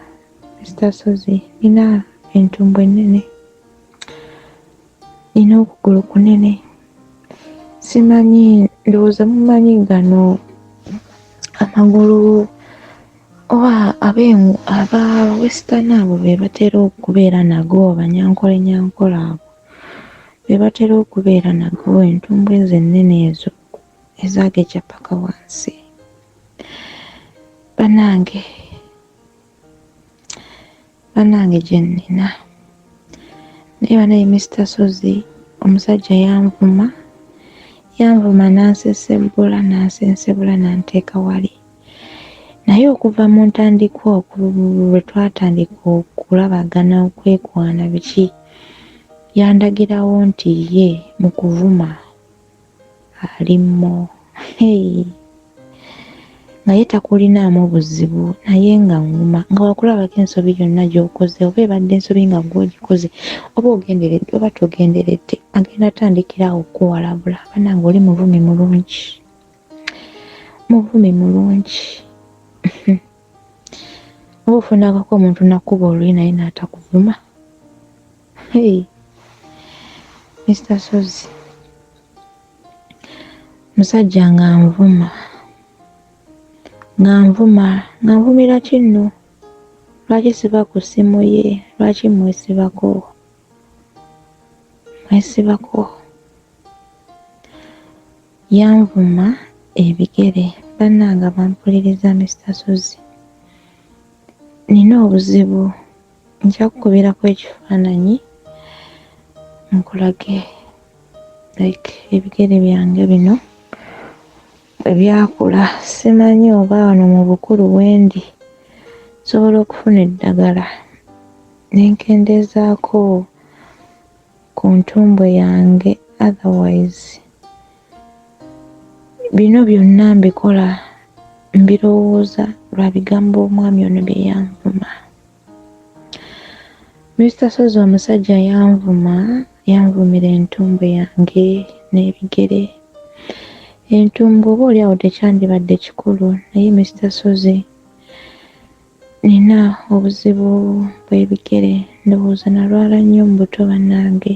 Mister Ssozi nina entumbwe ennene. Nina okugulu kunene simanyi ndowooza mumanyi gano amagulu oba aba western abo be batera okubeera nago abanyankole nyankole abo be batera okubeera nago entumbwe ezo ennene ezo ezagejja paka wansi banange Banange gyenina naye banaye Mister Sozi omusajja yanvuma yanvuma nansesebbula nansensebula nanteeka wali naye okuva mu ntandikwa lwe twatandika okulabagana okwekwana biki yandagirawo nti ye mu kuvuma ali mo hey. Nga ye takulinaamu buzibu naye nga ŋŋuma nga wakulabako ensobi yonna gy'okoze oba ebadde ensobi nga ggwe ogikoze oba ogenderedde oba togenderedde agenda atandikira awo okukuwalabula banange oli muvumi mulungi muvumi mulungi oba ofunakako omuntu nakuba oluyi naye n'atakuvuma hey. Mister Sozi musajja nga nvuma nga nvuma nga nvumira ki nno lwaki siba ku ssimu ye lwaki mwesibako mwesibako yanvuma ebigere bannange abampuliriza Mister Sozi nina obuzibu nja kukubirako ekifaananyi nkulage like ebigere byange bino bwe byakula simanyi oba wano mu bukulu bwendi nsobola okufuna eddagala ne nkendeezaako ku ntumbwe yange otherwise bino byonna mbikola mbirowooza lwa bigambo omwami ono bye yanvuma. Mister Sozi omusajja yanvuma yanvumira entumbwe yange n'ebigere. Entumbwe oba oli awo tekyandibadde kikulu naye Mister Sozi nina obuzibu bw'ebigere ndowooza nalwala nnyo mu buto bannange.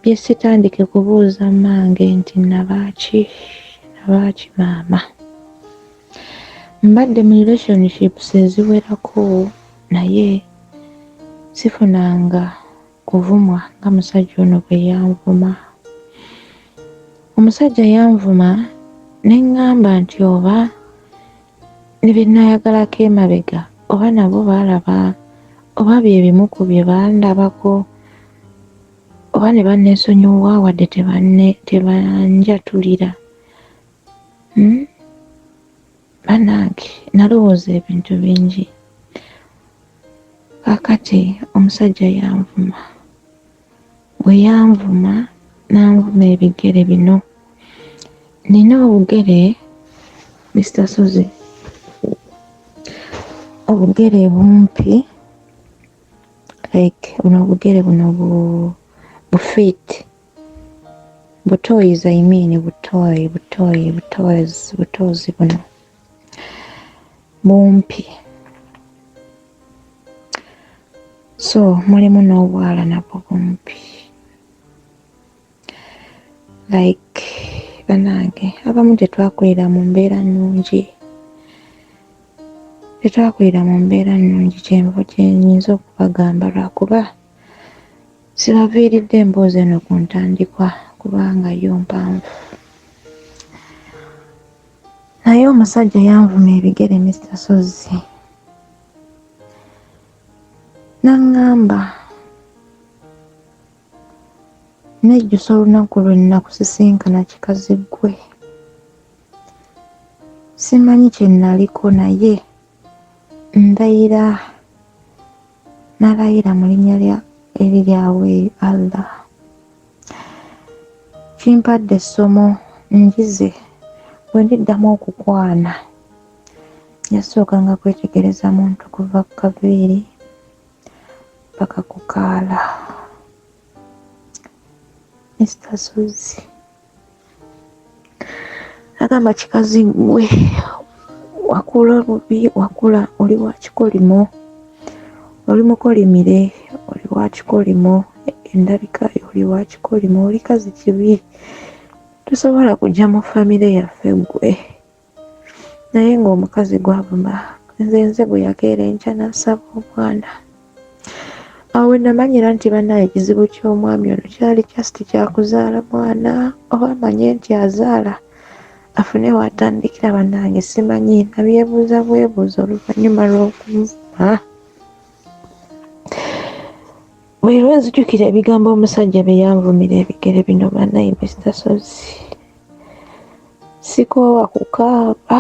Bye sitandike kubuuza mmange nti nabaaki nabaaki maama. Mbadde mu relationships eziwerako naye sifunanga kuvumwa nga musajja ono bwe yanvuma. Omusajja yanvuma ne ŋŋamba nti oba ne bye nayagalako emabega oba nabo baalaba oba bye bimu ku bye bandabako oba ne banneesonyiwa wadde tebanjatulira. Hmm? Banange nalowooza ebintu bingi. Kaakati omusajja yanvuma. Bwe yanvuma n'anvuma ebigere bino. Nina obugere Mister Sozi, obugere bumpi like buno obugere buno bu bu fit butoyizi I mean butoyi butoyi butozi butozi buno. Bumpi. So mulimu n'obwala nabwo bumpi. Like banange abamu tetwakulira mu mbeera nnungi. Tetwakulira mu mbeera nnungi kyenva kyenyinza okubagamba lwakuba sibaviiridde emboozi eno ku ntandikwa kubanga yo mpanvu. Naye omusajja yanvuma ebigere Mister Sozzi. N'aŋŋamba nejjusa olunaku lwe nnakusisinkana kikazi ggwe. Simanyi kye nnaliko naye ndayira nalayira mu linnya lya eriri awo Allah. Kimpadde essomo njize bwe ndiddamu okukwana njasookanga kwetegereza muntu kuva ku kaviiri paka ku kaala. Mister Sozzi agamba kikazi gwe wakula bubi, wakula oli wa kikolimo, oli mukolimire, oli wa kikolimo, endabika yo oli wa kikolimo, oli kazi kibi, tosobola kujja mu famire yaffe gwe. Naye ng'omukazi gwavuma nze nze gwe yakeera enkya n'asaba omwana. Awo we namanyira nti bannange ekizibu ky'omwami ono kyali just kya kuzaala mwana oba amanye nti azaala afune w'atandikira bannange simanyi nabyebuuza bwebuuza oluvannyuma lw'okunvuma. Buli lwe nzijukira ebigambo omusajja bye yanvumira ebigere bino bannange Mister Sozzi sikoowa kukaaba,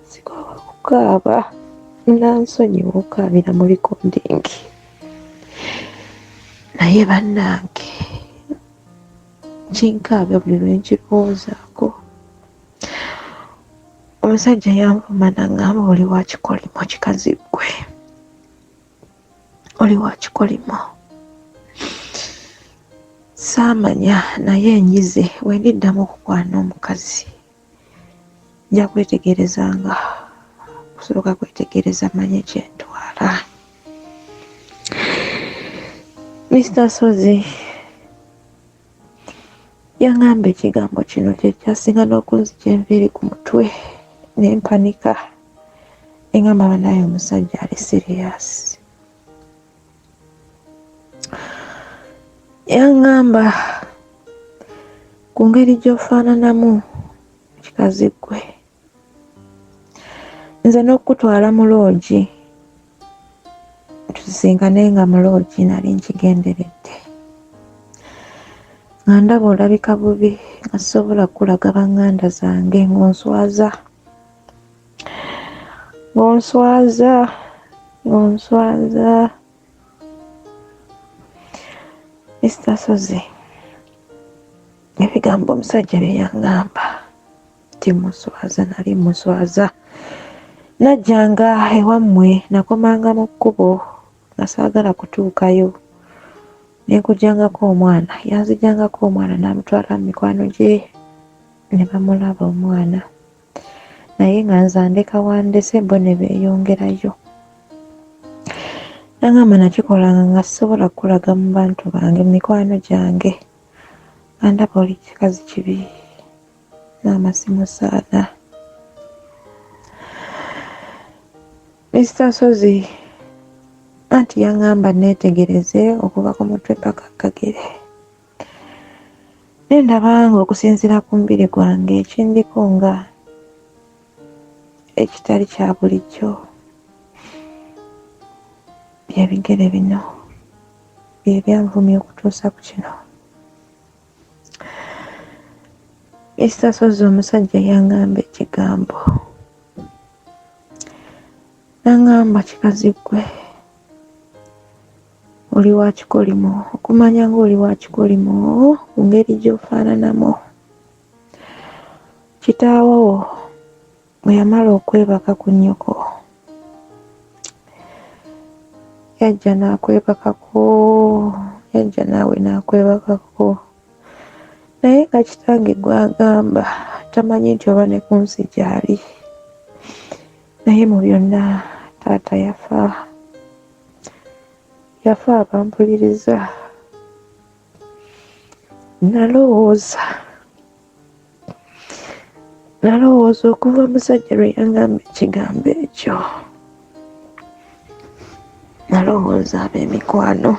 sikoowa kukaaba. Munansonyiwa okukaabira mu recording. Naye bannange kinkaabya buli lwe nkirowoozaako. Omusajja yanvuma n'aŋŋamba oli wa kikolimo kikazi ggwe, oli wa kikolimo. Saamanya naye njize bwe ndiddamu okukwana omukazi nja kwetegerezanga kusooka kwetegereza manye kye ntwala. Mister Sozzi yaŋŋamba ekigambo kino kye kyasinga n'okunzigya enviiri ku mutwe ne mpanika ne ŋŋamba bannaaye omusajja ali siriyasi. Yaŋŋamba ku ngeri gy'ofaananamu kikazi ggwe nze n'okukutwala mu loogi tusisinkane nga mu loogi nali nkigenderedde nga ndaba olabika bubi nga sisobola kukulaga banganda zange ng'onswaza ng'onswaza ng'onswaza. Mister Sozzi ebigambo omusajja bye yaŋŋamba nti muswaza nali muswaza. Najjanga ewammwe nakomanga mu kkubo nga saagala kutuukayo ne nkuggyangako omwana yanzigyangako omwana n'amutwala mu mikwano gye ne bamulaba omwana naye nga nze andeka wandese bo ne beeyongerayo. Nangamba nakikolanga nga sisobola kukulaga mu bantu bange mu mikwano gyange nga ndaba oli kikazi kibi maama simusaana. Mister Sozzi anti yangamba neetegereze okuva ku mutwe paka kagere ne ndaba ng'okusinziira ku mubiri gwange ekindiko nga ekitali kya bulijjo bye bigere bino bye byanvumya okutuusa ku kino. Mister Sozzi omusajja yangamba ekigambo nangamba kikazi ggwe oli wa kikolimo okumanya ng'oli wa kikolimo ku ngeri gy'ofaananamu. Kitaawo bwe yamala okwebaka ku nnyoko yajja n'akwebakako, yajja naawe n'akwebakako naye nga kitange gw'agamba tamanyi nti oba ne ku nsi gy'ali. Naye mu byonna taata yafa, yafa abampuliriza. Nalowooza, nalowooza okuva omusajja lwe yangamba ekigambo ekyo, nalowooza ab'emikwano.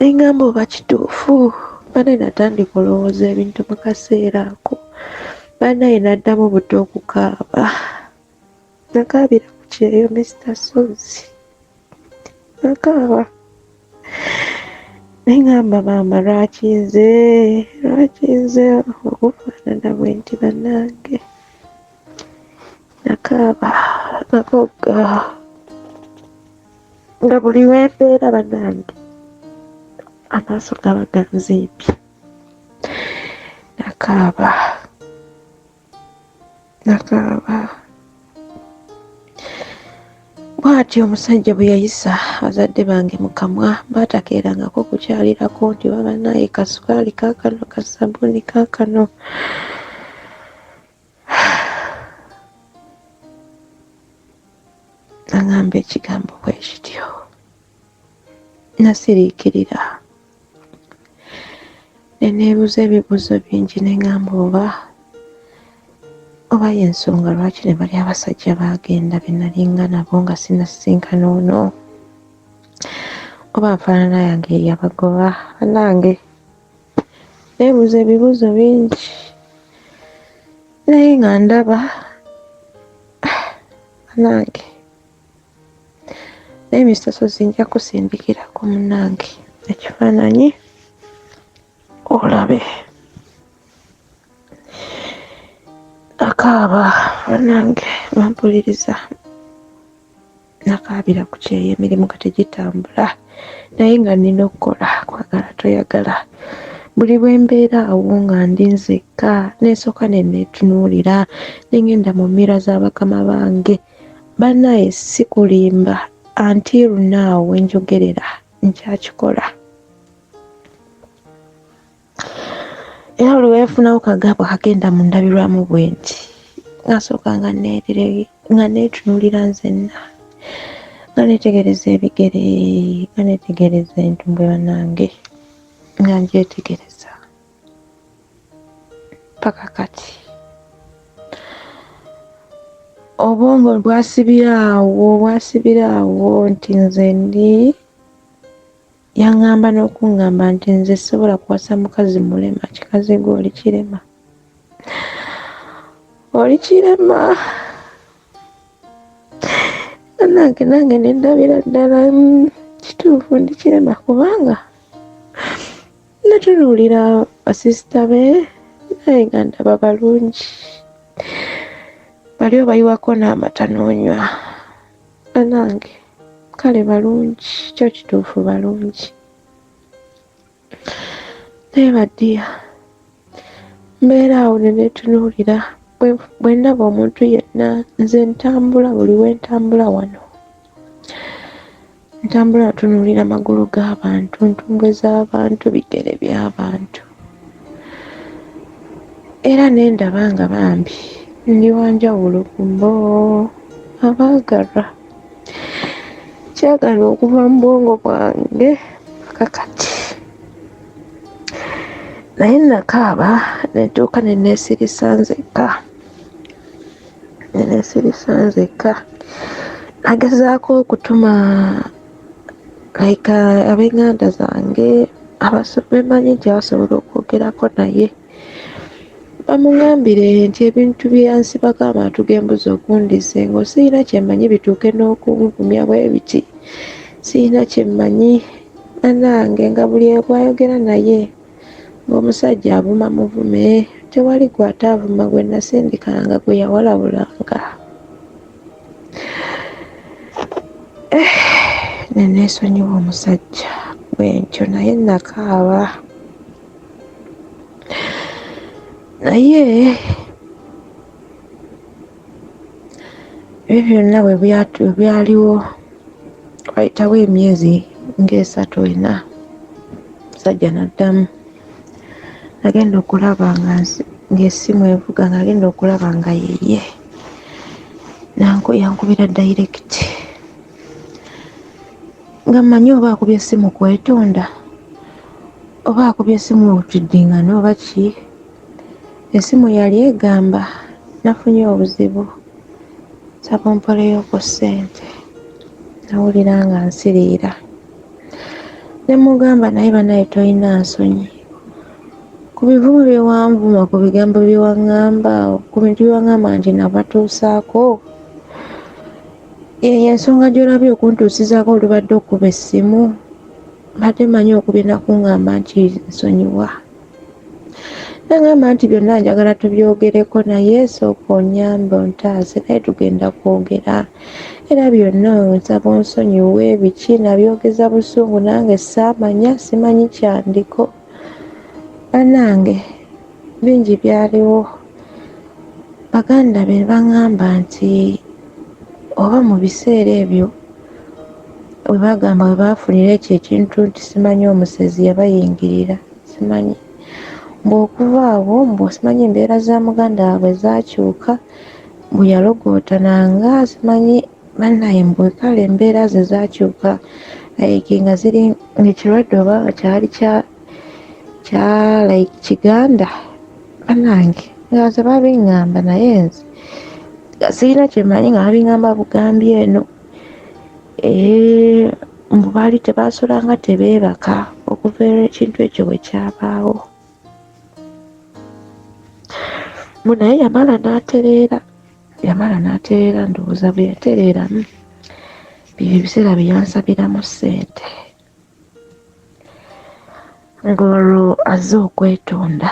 Nengamba oba kituufu, banaye natandika olowooza ebintu mu kaseera ako, banaye naddamu buto okukaaba. Nakaabira ku kyeyo Mister Ssozi, nakaaba nengamba maama lwaki nze, lwaki nze okufaanana bwe nti bannange. Nakaaba nakogga nga buli wembeera bannange amaaso gaba ganzimbye. Nakaaba nakaaba bw'atyo omusajja bwe yayisa bazadde bange mu kamwa, baatakeerangako kukyalirako nti baba naye kasukaali kaakano, kasabbuuni kaakano. Nangamba ekigambo bwe kityo, nasiriikirira ne neebuuza ebibuuzo bingi, ne ngamba oba oba y'ensonga lwaki ne bali abasajja baagenda be nalinga nabo nga sinnasisinkana ono, oba nfaanana yange ye yabagoba. Bannange neebuuza ebibuuzo bingi naye nga ndaba bannange. Naye Mister Ssozi nja kusindikirako munnange ekifaananyi olabe. Nakaaba bannange bampuliriza, nakaabira ku kyeyo, emirimu nga tegitambula naye nga nnina okukola, kwagala toyagala. Buli bwe mbeera awo nga ndi nzekka nesooka ne neetunuulira ne ngenda mu mira z'abakama bange. Bannaye si kulimba, until now we njogerera nkyakikola. Era buli lwe nfunawo kagabo akagenda mu ndabirwamu bwe nti, nga nsooka nga nga neetunuulira nzenna, nga neetegereza ebigere, nga neetegereza entumbwe bannange, nga ngyetegereza paka kati. Obwongo bwasibira awo, bwasibira awo nti nze ndi, yaŋŋamba n'okuŋŋamba nti nze sisobola kuwasa mukazi mulema, kikazi gwe oli kirema, oli kirema. Bannange nange ne ndabira ddala, kituufu ndi kirema, kubanga natunuulira basisita be naye nga ndaba balungi, bali obayiwako n'amata n'onywa. Bannange kale balungi, kyo kituufu balungi, naye badiya mbeera awo ne neetunuulira. Bwe ndaba omuntu yenna, nze ntambula buli we ntambula wano, ntambula ntunuulira magulu g'abantu, ntumbwe z'abantu, bigere by'abantu, era ne ndaba nga bambi ndi wa njawulo ku bo abaagalwa. Kyagala okuva mu bwongo bwange paka kati. Naye nakaaba ne ntuuka ne neesirisa nzekka, ne neesirisa nzekka. Nagezaako okutuma like ab'eŋŋanda zange bemanyi nti abasobola okwogerako naye bamuŋŋambire nti ebintu bye yansibako abantu g'embuzi okundiisa engo sirina kye mmanyi bituuke n'okunvumya bwe biti, sirina kye mmanyi. Bannange nga buli gw'ayogera naye ng'omusajja avuma muvume, tewali gw'ataavuma gwe nasindikanga gwe yawalabulanga. Ne neesonyiwa omusajja bwe ntyo naye nakaaba. Naye ebyo byonna bwe byaliwo, wayitawo emyezi ng'esatu ena, omusajja n'addamu. Nagenda okulaba nga Ng'essimu evuga ng'agenda okulaba nga yeye yankubira direct, nga mmanyi oba akubye essimu kwetonda oba akubye essimu otuddingana oba ki. Essimu yali egamba nafunye obuzibu, nsaba ompoleyo ku ssente. Nawulira nga nsiriira ne mugamba, naye banaye tolina nsonyi ku bivumo bye wanvuma, ku bigambo bye waŋŋamba, ku bintu bye waŋŋamba nti nabatuusaako. Eyo ensonga gy'olabye okuntuusizaako olubadde okuba essimu, mbadde manyi okubye nakuŋŋamba nti nsonyiwa. Nangamba nti byonna njagala tubyogereko, naye sooka onyambe ontaase, naye tugenda kwogera era byonna nsaba onsonyiwe. Biki nabyogeza busungu, nange saamanya, simanyi kyandiko. Bannange bingi byaliwo. Baganda be baŋŋamba nti oba mu biseera ebyo we bagamba we baafunira ekyo ekintu nti simanyi omusezi yabayingirira, simanyi mbu okuva awo mbu simanyi embeera za muganda waabwe zaakyuka, mbu yalogootananga simanyi. Bannaye mbu kale embeera ze zaakyuka like nga ziri ng'ekirwadde oba nga kyali kya kya like kiganda. Bannange nga nze babiŋŋamba, naye nze sirina kyemmanyi, nga babiŋŋamba bugambi eno. Mbu baali tebasulanga tebeebaka okuva ekintu ekyo bwe kyabaawo. Mbu naye yamala n'atereera, yamala n'atereera, ndowooza bwe yatereeramu byebyo ebiseera bye yansabiramu ssente, ng'olwo azze okwetonda.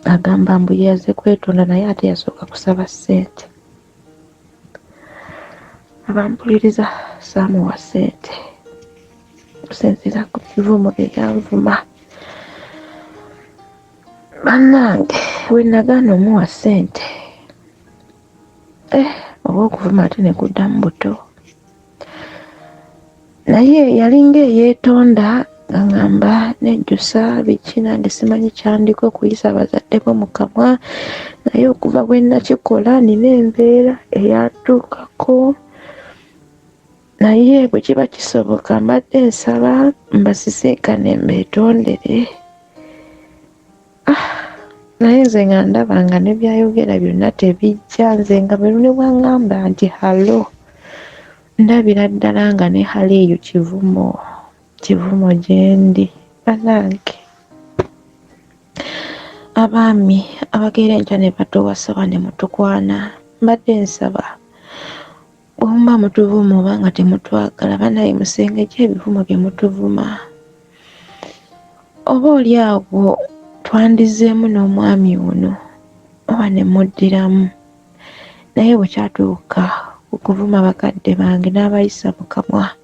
Agamba mbu ye yazze kwetonda, naye ate yasooka kusaba ssente. Abampuliriza saamuwa ssente okusinziira ku bivumo bye yanvuma. Bannange bwe nagaana omuwa ssente, oba okuvuma ate ne kuddamu buto. Naye yalinga eyeetonda nga ŋŋamba nejjusa biki, nange simanyi kyandiko kuyisa bazadde bo mu kamwa, naye okuva bwe nakikola nina embeera eyantuukako, naye bwe kiba kisoboka mbadde nsaba mbasisinkane mbeetondere. Ah, naye nze nga ndaba nga ne byayogera byonna tebijja, nze nga bwe ne bw'aŋŋamba nti halo, ndabira ddala nga ne halo eyo kivumo, kivumo gyendi. Bannange abaami abakeera enkya ne batuwasa oba ne mutukwana, mbadde nsaba bwe muba mutuvuma oba nga temutwagala, bannaye musengejje ebivumo bye mutuvuma. Oba oli awo twandizzeemu n'omwami ono oba ne muddiramu, naye bwe kyatuuka ku kuvuma bakadde bange n'abayisa mu kamwa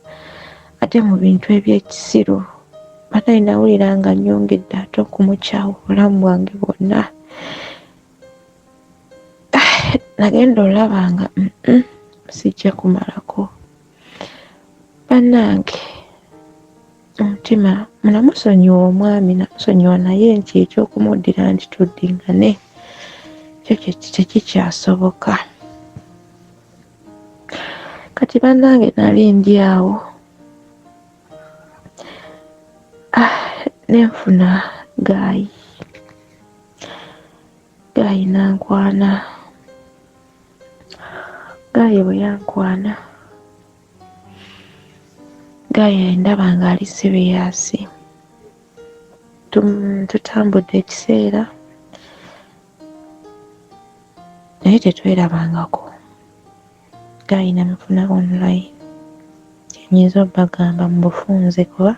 ate mu bintu eby'ekisiru, bannaye nawulira nga nnyongedde ate okumukyawa obulamu bwange bwonna. Nagenda olaba nga sijja kumalako. Bannange omutima namusonyiwa omwami, namusonyiwa, naye nti eky'okumuddira nti tuddingane kyo tekikyasoboka. Kati bannange nali ndi awo, ne nfuna gaayi, gaayi n'ankwana. Gaayi bwe yankwana, gaayi ndaba ng'ali siriyaasi. Tutambudde ekiseera naye tetwerabangako. Gaayi namufuna online, kye nnyinza obbagamba mu bufunze, kuba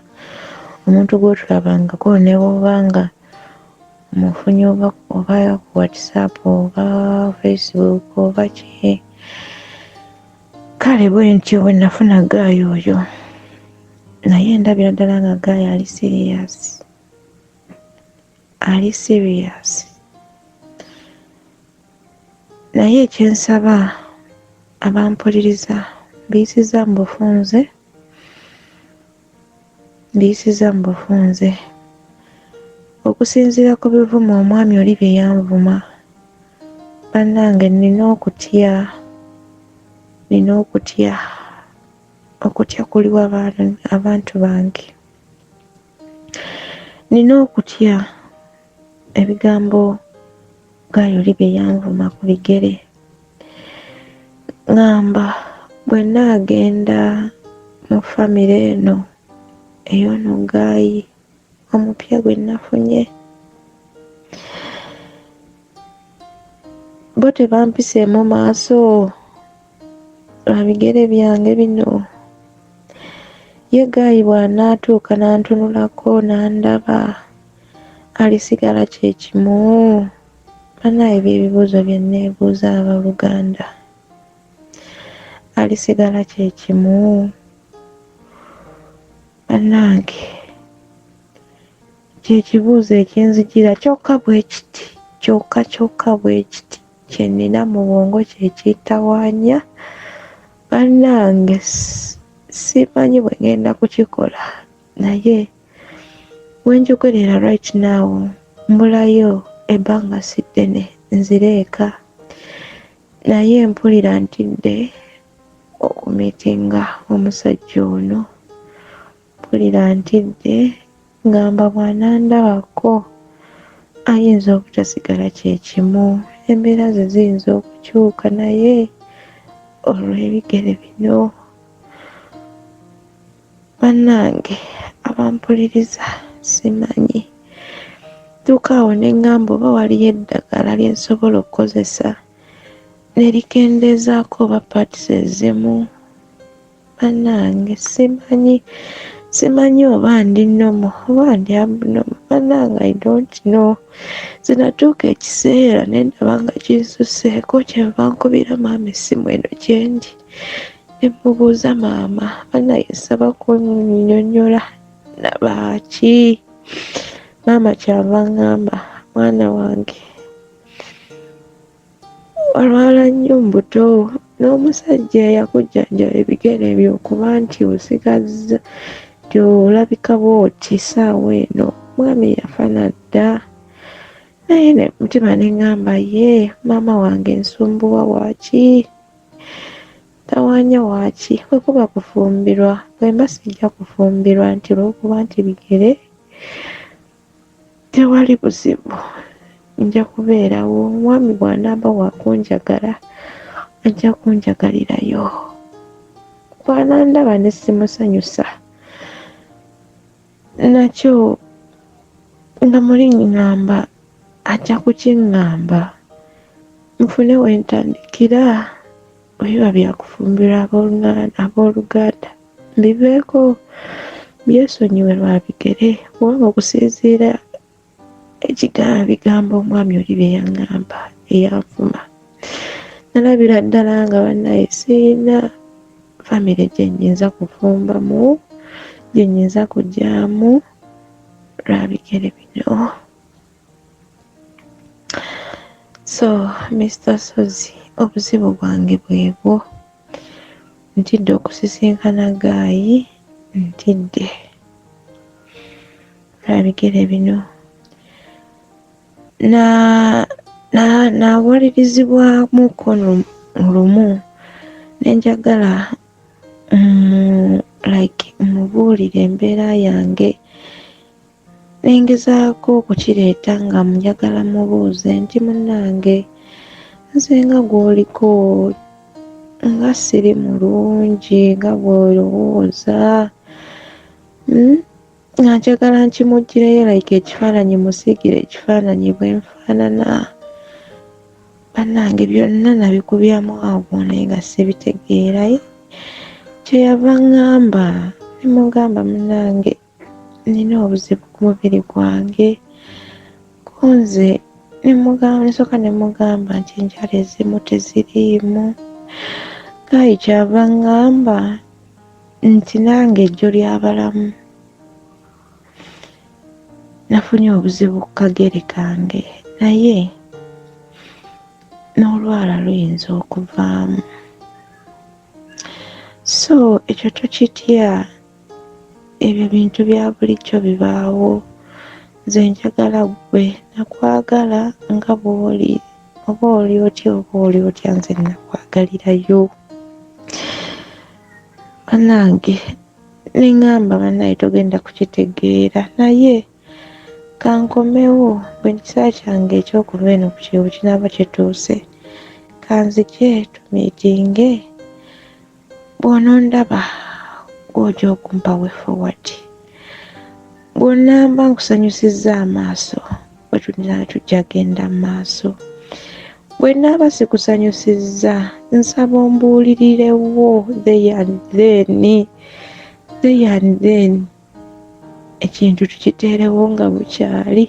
omuntu gw'otolabangako ne bw'oba nga omufunye oba ku WhatsApp oba Facebook oba ki. Kale bwentyo bwe nafuna gaayi oyo, naye ndabira ddala nga gaayi ali siriyaasi, ali siriyaasi. Naye ekyensaba abampuliriza, mbiyisizza mu bufunze, mbiyisizza mu bufunze. Okusinziira ku bivumo omwami oli bye yanvuma, bannange nnina okutya, nnina okutya, okutya kuliwa abantu bange. Nnina okutya ebigambo guy oli bye yanvuma ku bigere. Ŋŋamba bwe nnaagenda mu famire eno ey'ono guy omupya gwe nafunye, bo tebampiseemu maaso lwa bigere byange bino. Ye guy bw'anaatuuka n'antunulako n'andaba alisigala kye kimu? Bannaaye by'ebibuuzo bye nneebuuza abooluganda. Alisigala kye kimu? Bannange kye kibuuzo ekinzijira kyokka bwe kiti, kyokka kyokka bwe kiti kye nnina mu bwongo kye kintawaanya. Bannange simanyi bwe ngenda kukikola naye we njogerera right now mbulayo ebbanga si ddene nzire eka naye mpulira ntidde okumiitinga omusajja ono. Mpulira ntidde ngamba bw'anandabako ayinza obutasigala kye kimu, embeera ze ziyinza okukyuka naye olw'ebigere bino. Bannange abampuliriza simanyi. Ntuuka awo ne ŋŋamba oba waliyo eddagala lye nsobola okukozesa ne likendeezaako oba parts ezimu. Bannange simanyi, simanyi oba ndi normal oba ndi abnormal, bannange I don't know. Nze natuuka ekiseera ne ndaba nga kinsusseeko kyenva nkubira maama essimu eno gye ndi ne mmubuuza maama bannange nsaba kunnyonnyola nabaaki. Maama ky'ava aŋŋamba mwana wange walwala nnyo mu buto n'omusajja eyakujjanjaba ebigere byo okuba nti osigazza nti olabika bw'oti ssaawa eno mwami yafa na dda. Naye ne mutima ne ŋŋamba ye maama wange nsumbuwa waaki? Ntawaanya waaki? Bwe kuba kufumbirwa bwe mba sijja kufumbirwa nti olw'okuba nti bigere tewali buzibu nja kubeerawo omwami bw'anaaba wakunjagala ajja kunjagalirayo bw'anandaba ne simusanyusa nakyo nga muli ŋŋamba ajja kukiŋŋamba nfune we ntandikira bwe biba byakufumbirwa abooluganda mbiveeko byesonyiwe lwa bigere kubanga okusinziira ebigambo omwami oli bye yaŋŋamba eyanvuma nalabira ddala nga bannaye sirina famire gye nnyinza kufumbamu gye nnyinza kugyamu lwa bigere bino. So Mister Ssozi obuzibu bwange bwebwo. Ntidde okusisinkana ggaayi, ntidde lwa bigere bino. Nawalirizibwamuko lumu ne njagala like mmubuulire embeera yange ne ngezaako okukireeta nga njagala mmubuuze nti munnange nze nga gw'oliko nga siri mulungi nga bw'olowooza nga njagala nkimuggyireyo like ekifaananyi musiigire ekifaananyi bwe nfaanana. Bannange byonna nabikubyamu awo naye nga sibitegeera. Kye yava aŋŋamba ne mugamba munnange nnina obuzibu ku mubiri gwange ko nze ne mugamba nsooka ne mugamba nti enjala ezimu teziriimu. Guy ky'ava aŋŋamba nti nange ejjo ly'abalamu nafunye obuzibu ku kagere kange naye n'olwala luyinza okuvaamu. So ekyo tokitya ebyo bintu bya bulijjo bibaawo. Nze njagala ggwe, nakwagala nga bw'oli, oba oli otya oba oli otya, nze nakwagalirayo. Bannange ne ŋŋamba bannaye togenda kukitegeera naye kankomewo bwe ekiseera kyange eky'okuva eno ku kyeyo kinaaba kituuse kanzije tumiitinge bw'onondaba gw'ojja okumpa way forward bw'onamba nkusanyusizza amaaso bwe tujja genda mu maaso bwe naaba sikusanyusizza nsaba ombuulirirewo there and then there and then ekintu tukiteerewo nga bukyali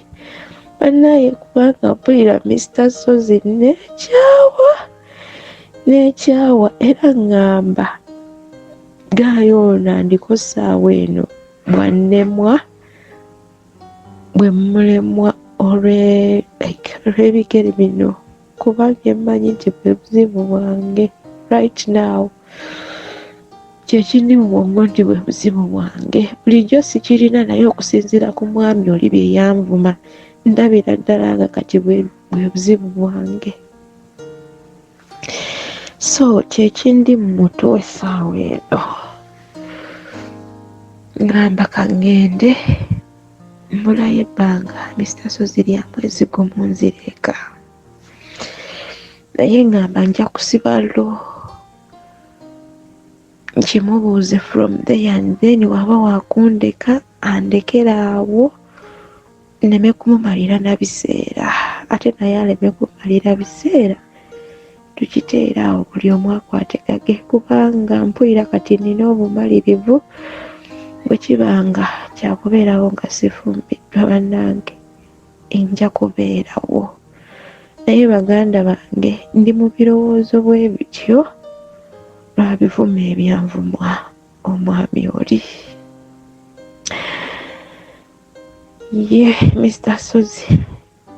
bannaye kubanga mpulira Mister Ssozi nekyawa nekyawa era ŋŋamba gaayo ono andiko ssaawa eno bwannemwa bwe mulemwa olw'ebigere bino kuba byemmanyi nti bwe buzibu bwange right now kyekindi mu bwongo nti bwe buzibu bwange bulijjo sikirina naye okusinziira ku mwami oli bye yanvuma ndabira ddala nga kati bwe buzibu bwange so kyekindi mu mutwe essaawa eno ngamba kangende mbulayo ebbanga Mister Ssozi lya mwezi gumu nzireeka naye ngamba nja kusiba lo nkimubuuze from there and then waba wakundeka andekere awo nneme kumumalira na biseera ate naye aleme kumalira biseera tukiteere awo buli omu akwate gage kubanga mpulira kati nina obumalirivu bwe kiba nga kyakubeerawo nga sifumbiddwa bannange nja kubeerawo naye baganda bange ndi mu birowoozo bwe bityo lwa bivumo ebyanvumwa omwami oli ye Mister Ssozi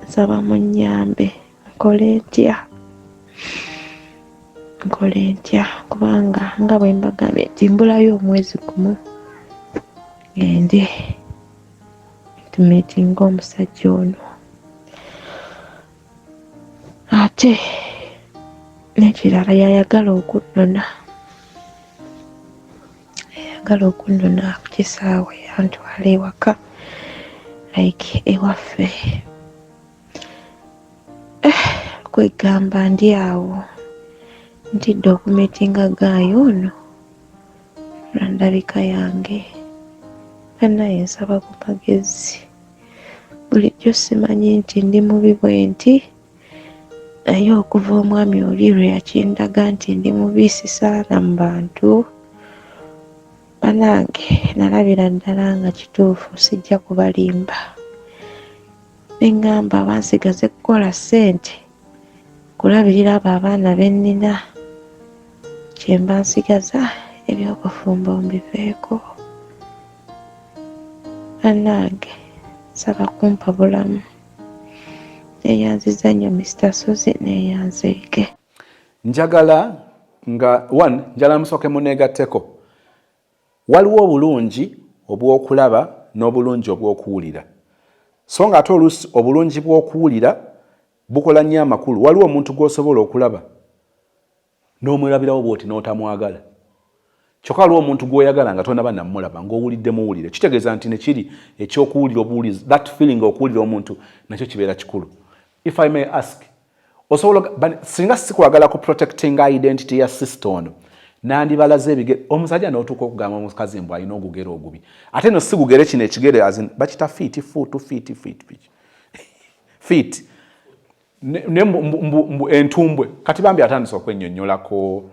nsaba munnyambe nkole ntya nkole ntya kubanga nga bwe mbagambye nti mbulayo omwezi gumu ngende tumiitinga omusajja ono ate n'ekirala yayagala okunnona yayagala okunnona ku kisaawe antwale ewaka like ewaffe kwegamba ndi awo ntidde okumiitinga gaayo ono lwa ndabika yange bannaye nsaba ku magezi bulijjo simanyi nti ndi mubi bwe nti naye okuva omwami oli lwe yakindaga nti ndi mubi sisaana mu bantu banange nalabira ddala nga kituufu sijja kubalimba ne ŋŋamba bansigaze kukola ssente kulabirira abo abaana be nnina kye mba nsigaza eby'okufumba mbiveeko bannange nsaba kumpa bulamu neeyanziza nnyo Mister Ssozi neeyanzeege. Njagala nga one njagala musooke muneegatteko waliwo obulungi obw'okulaba n'obulungi obw'okuwulira so nga ate oluusi obulungi bw'okuwulira bukola nnyo amakulu waliwo omuntu gw'osobola okulaba n'omwerabirawo bw'oti n'otamwagala kyokka waliwo omuntu gw'oyagala nga tonaba namulaba ng'owulidde muwulire kitegeeza nti nekiri ekyokuwulira obuwulizi that feeling okuwulira omuntu nakyo kibeera kikulu if I may ask osobola singa sikwagala ku protecting identity ya sister ono nandibalaze ebigere omusajja n'otuuka okugamba omukazi mbu alina ogugere ogubi ate no si gugere kino ekigere as in bakita feet foot feet feet feet ne mbu entumbwe kati bambi atandise okwennyonnyolako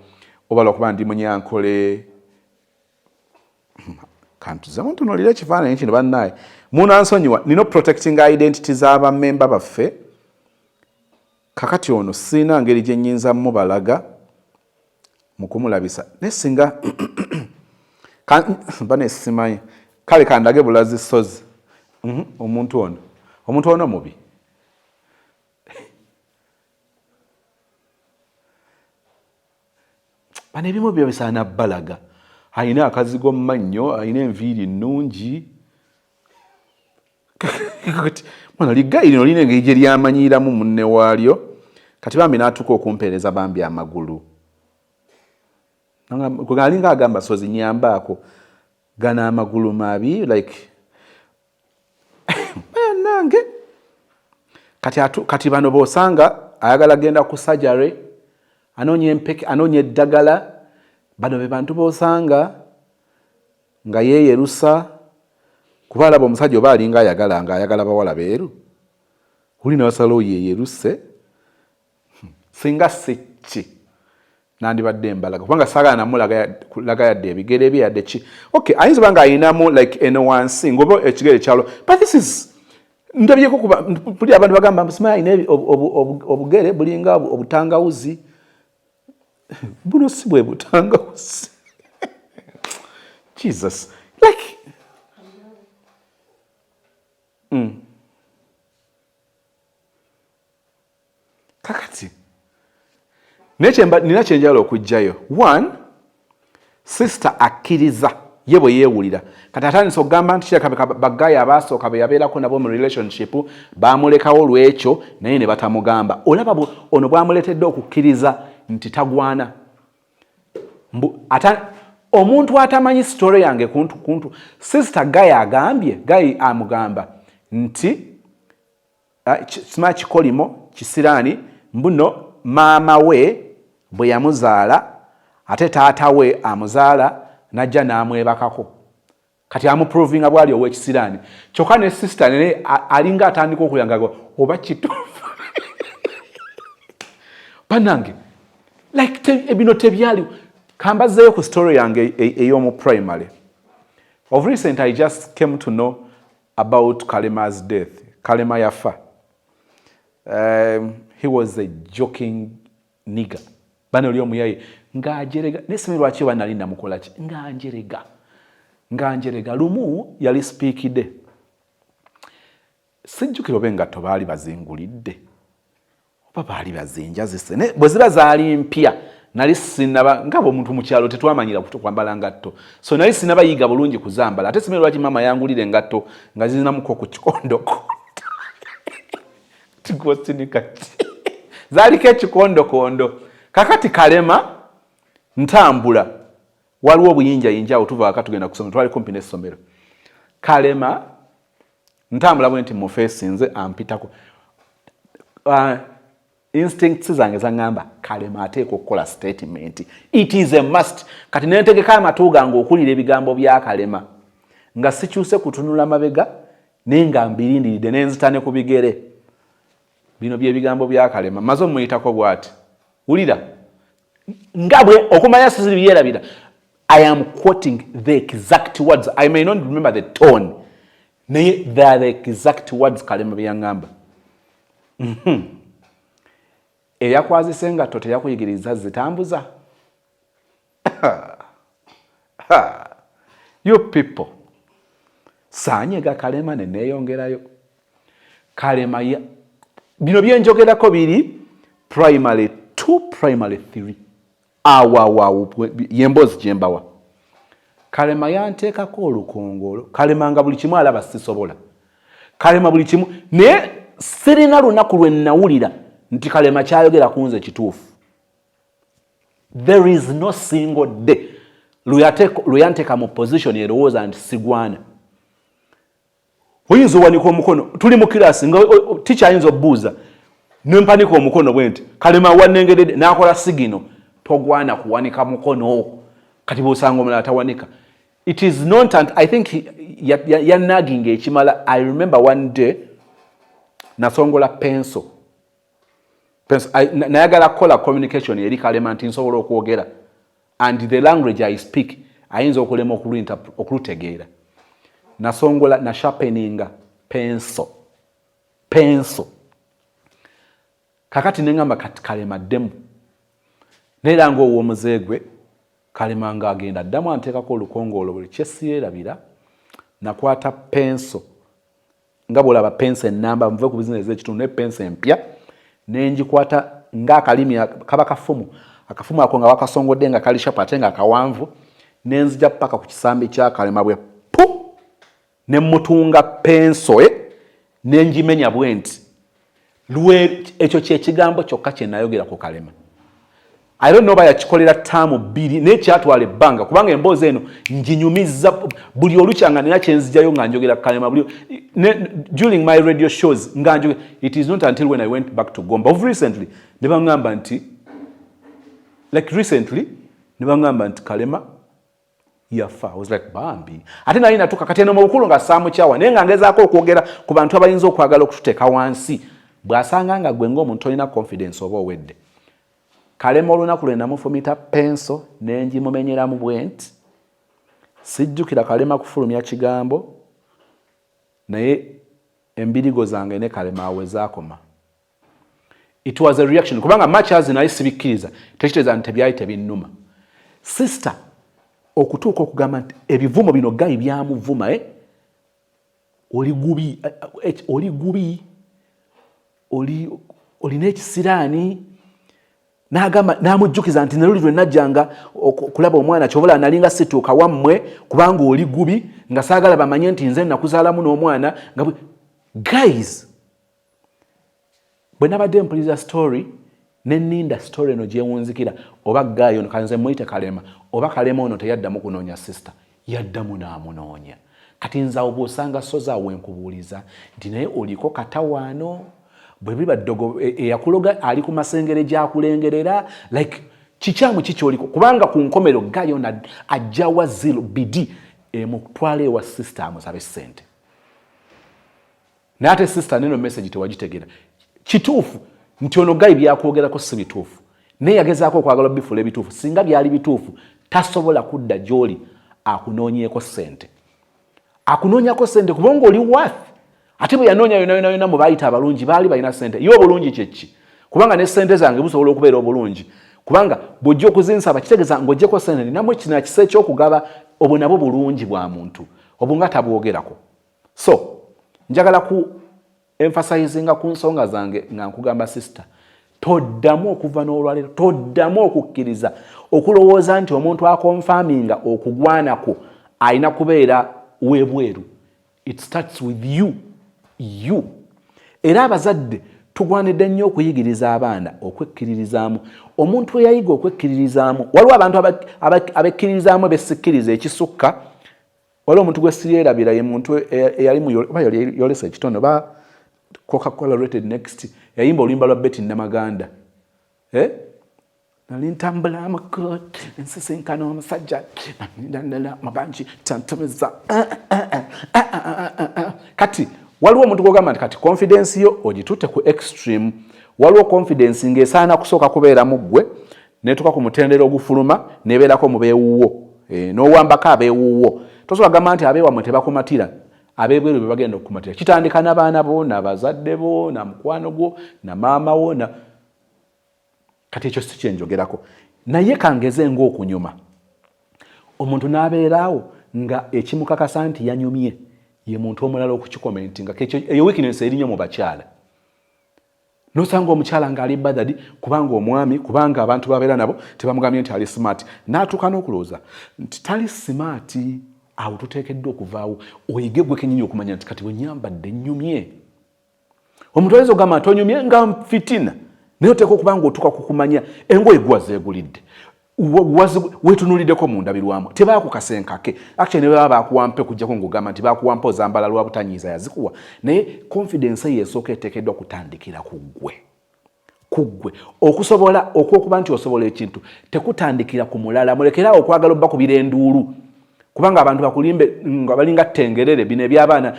oba lwakuba ndi munyankole kantuzemu ntunuulire ekifaananyi kino bannaaye munansonyiwa nina protecting identity z'abamemba baffe kakati ono sirina ngeri gye nnyinza mubalaga mu kumulabisa naye singa bane simanyi kale kandage bulazi sozi omuntu ono omuntu ono mubi bano ebimu byo bisaana balaga alina akazigo mu mannyo alina enviiri nnungi. Mwana ligayi lino lina engeri gye lyamanyiiramu munne waalyo. Kati bambi n'atuuka okumpeereza bambi amagulu. Alinga agamba sozi nyambaako gano amagulu mabi like nange. Kati bano b'osanga ayagala genda ku surgery, anoonya empeke, anoonya eddagala. Bano be bantu b'osanga nga yeeyerusa kuba alaba omusajja oba alinga ayagala nga ayagala bawala beeru, oli n'asalawo yeeyeruse. Singa si ki nandibadde embalaga, kubanga saagala namulaga yadde ebigere bye yadde ki. Okay, ayinza oba ng'ayinamu like eno wansi ng'oba ekigere kyalo, but this is ndabyeko kuba mpulira abantu bagamba simanyi alina obugere bulinga obutangawuzi. Buno si bwe butangawuzi. Jesus, like Kakati nina kyenjagala okuggyayo. One, sister akkiriza ye bwe yeewulira. Kati atandise okugamba nti kirabika ba guy abaasooka be yabeerako nabo mu relationship baamulekawo lw'ekyo, naye ne batamugamba. Olaba ono bw'amuleetedde okukkiriza nti tagwana. Mbu omuntu atamanyi story yange kuntu kuntu. Sister guy agambye, guy amugamba nti sima kikolimo kisiraani, mbuno maama we bwe yamuzaala ate taata we amuzaala najja n'amwebakako. Kati amuprovinga bwali ow'ekisiraani. Kyokka ne sister naye alinga atandika okulya nga oba kituufu. Bannange, like bino tebyaliwo. Kambazzeeyo ku story yange ey'omu primary. Of recent I just came to know about Kalema's death. Kalema yafa. He was a joking nigger. Bano oli omuyaye ng'ajerega, naye simanyi lwaki oba nali namukola ki, ng'anjerega ng'anjerega. Lumu yali spiikide, sijjukira oba engatto baali bazingulidde oba baali bazinjazise, naye bwe ziba zaali mpya nali sinaba, nga bwe omuntu mu kyalo tetwamanyira kwambala ngatto, so nali sinaba yiga bulungi kuzambala. Ate simanyi lwaki maama yangulira engatto nga zirinamuko ku kikondokondo, tigosinika zaaliko ekikondokondo. Kakati Kalema ntambula, waliwo obuyinjayinja awo, tuva waka tugenda kusomero, twali kumpi n'essomero. Kalema ntambula bwe nti mufeesinze ampitako. Instincts zange zaŋŋamba Kalema ateeka okukola statement, it is a must. Kati nentegeka amatu gange okuwulira ebigambo bya Kalema nga sikyuse kutunula mabega, naye nga mbirindiridde nenzita ne ku bigere. Bino byebigambo bya Kalema. Maze omuyitako bw'ati, wulira nga bwe okumanya siziri byerabira. I am quoting the exact words. I may not remember the tone, naye they are the exact words Kalema bye yaŋŋamba. Eyakwazisa engatto teyakuyigiriza zitambuza? You people, saanyega Kalema ne neeyongerayo. Kalema bino byenjogerako biri primary 2, primary 3, awo yemboozi gyembawa. Kalema yanteekako olukongolo. Kalema nga buli kimu alaba sisobola. Kalema buli kimu, naye sirina lunaku lwe nawulira nti Kalema kyayogera ku nze kituufu. There is no single day lwe yanteeka mu position erowooza nti sigwana. Oyinza owanika omukono, tuli mu kirasi nga teacher ayinza obuuza, nempanika omukono bwe nti Kalema wanengeredde n'akola signal, togwana kuwanika mukono. Kati bw'osanga omulala tawanika. It is not, and I think yanaginga ekimala. I remember one day nasongola pencil, nayagala kukola communication eri Kalema nti nsobola okwogera and the language I speak ayinza okulema okulutegeera. Nasongola na sharpeninga pencil. Kakati neŋŋamba kati Kalema ddemu, naye nga ow'omuzeegwe Kalema ng'agenda ddamu anteekako olukongoolo. Buli kyesiyeerabira, nakwata pencil nga bw'olaba pencil ennamba, nve ku bizinesi ez'ekitundu, ne pencil empya nengikwata ng'akalimi kaba kafumu, akafumu ako nga wakasongodde nga kali sharp ate nga kawanvu, nenzija paka ku kisambi kya Kalema bwe pu ne mutunga pencil. Nenjimenya bwe nti ekyo kyekigambo kyokka kyenayogera ku Kalema. I don't know oba yakikolera taamu 2, naye kyatwala ebbanga, kubanga emboozi eno nginyumiza buli olukya nga nina kyenzijayo nga njogera Kalema buli during my radio shows nga njogera. It is not until when I went back to Gomba of recently ne baŋŋamba nti, like recently ne baŋŋamba nti Kalema yafa. I was like, bambi, ate nali natuuka kati eno mu bukulu nga saamukyawa, naye nga ngezaako okwogera ku bantu abayinza okwagala okututeeka wansi. Bw'asanga nga gwe ng'omuntu olina confidence oba owedde. Kalema olunaku lwe namufumita penso nengimumenyeramu bwe nti, sijjukira Kalema kufulumya kigambo, naye embirigo zange ne Kalema awe zaakoma. It was a reaction, kubanga much as naye sibikkiriza, tekitegeeza nti tebyali tebinnuma. Sister okutuuka okugamba nti ebivumo bino guy byamuvuma, eh? Oli gubi, oli gubi, oli olina ekisiraani. N'agamba, n'amujjukiza nti neluli lwe najjanga okulaba omwana, kyobola nalinga situuka wammwe kubanga oli gubi, nga saagala bamanye nti nze nakuzaalamu n'omwana. Nga guys, bwe nabadde mpuliriza story, neninda story eno gyewunzikira, oba guy ono, kanze muyite Kalema, oba Kalema ono teyaddamu kunoonya sister, yaddamu n'amunoonya. Kati nze awo bw'osanga soza awo wenkubuuliza nti naye oliko katawaano bwe biba ddogo eyakuloga ali ku masengere gyakulengerera, like kikyamu kikyoliko, kubanga ku nkomero guy ono ajjawa zero bidi emutwala ewa sister amusabe ssente. Naye ate sister, neno message tewagitegera kituufu nti ono guy byakwogerako si bituufu, naye yagezaako okwagala obifuula ebituufu. Singa byali bituufu, tasobola kudda gy'oli akunoonyeeko ssente, akunoonyako ssente, kubanga oli worth. Ate bwe yanoonya yona yona yona mu bayita abalungi baali balina ssente. Ye obulungi kyeki? Kubanga ne ssente zange busobola okubeera obulungi, kubanga bw'ojja okuzinsaba kitegeeza ng'oggyeko ssente ninamu kino akisa ekyokugaba. Obwo nabwo bulungi bwa muntu, obwo nga tabwogerako. So njagala ku emphasizinga ku nsonga zange nga nkugamba, sister, toddamu okuva n'olwaleero, toddamu okukkiriza okulowooza nti omuntu aconfirminga okugwanako alina kubeera webweru. It starts with you, you. Era abazadde tugwanidde nnyo okuyigiriza abaana okwekkiririzaamu. Omuntu eyayiga okwekkiririzaamu, waliwo abantu abekkiririzaamu besikkiriza ekisukka. Waliwo omuntu gwe siryerabira, ye muntu eyali oba yolesa ekitono ba Coca-Cola Rated Next, yayimba oluyimba lwa Betty Namaganda, eh? Nali ntambula amakoti ensisinkana omusajja mabangi tantumiza. Kati waliwo omuntu gwogamba nti kati confidence yo ogitutte ku extreme. Waliwo confidence ng'esaana kusooka kubeeramu ggwe, netuuka ku mutendera ogufuluma nebeerako mu beewuwo, n'owambako abeewuwo. Tosobola gamba nti abeewammwe tebakumatira, ab'ebweru be bagenda okukumatira. Kitandika n'abaana bo, n'abazadde bo, na mukwano gwo, na maama wo na kati ekyo si kyenjogerako, naye kangeze ng'okunyuma omuntu n'abeeraawo nga ekimukakasa nti yanyumye ye muntu omulala okukicommentinga. Eyo weakness eri nnyo mu bakyala. Nosanga omukyala ng'ali bothered kubanga omwami, kubanga abantu babeera nabo tebamugambye nti ali smart, n'atuuka n'okulowooza nti tali smart. Awo tuteekeddwa okuvaawo, oyige gwe kenyini okumanya nti kati bwe nyambadde nnyumye. Omuntu ayinza okugamba nti onyumye nga fitina, naye oteeka okuba nga otuuka ku kumanya engoye gwe wazeegulidde, weetunuliddeko mu ndabirwamu, tebakukasenkake. Actually, ne baba bakuwampe kujjako ng'ogamba nti bakuwampe ozambala lwa butanyiiza yazikuwa, naye confidence eyo esooka eteekeddwa kutandikira ku ggwe, ku ggwe okusobola okwokuba nti osobola ekintu tekutandikira ku mulala. Mulekeraawo okwagala obbakubira enduulu, kubanga abantu bakulimbe nga balinga tengerere. Bino ebyabaana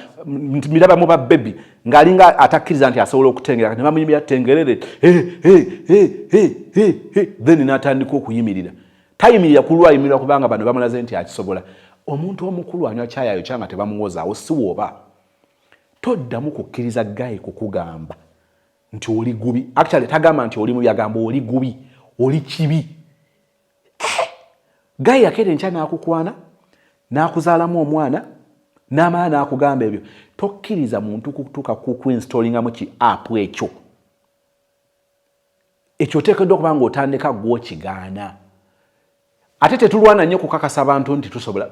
miraba mu babebi ng'alinga atakkiriza nti asobola okutengera, ne bamuyimbira tengerere, then n'atandika okuyimirira. Tayimirira kulwayimirira kubanga bano bamulaze nti akisobola. Omuntu omukulu anywa kyayayo kyanga tebamuwozaawo, si woba toddamu kukkiriza guy kukugamba nti oli gubi. Actually tagamba nti oli mubi, agamba oli gubi, oli kibi. Guy yakeera enkya n'akukwana, n'akuzaalamu omwana, n'amala n'akugamba ebyo. Tokkiriza muntu kutuuka kukuinstallingamu ki app ekyo. Ekyo oteekeddwa okuba nga otandika gwokigaana. Ate tetulwana nnyo kukakasa abantu nti tusobola.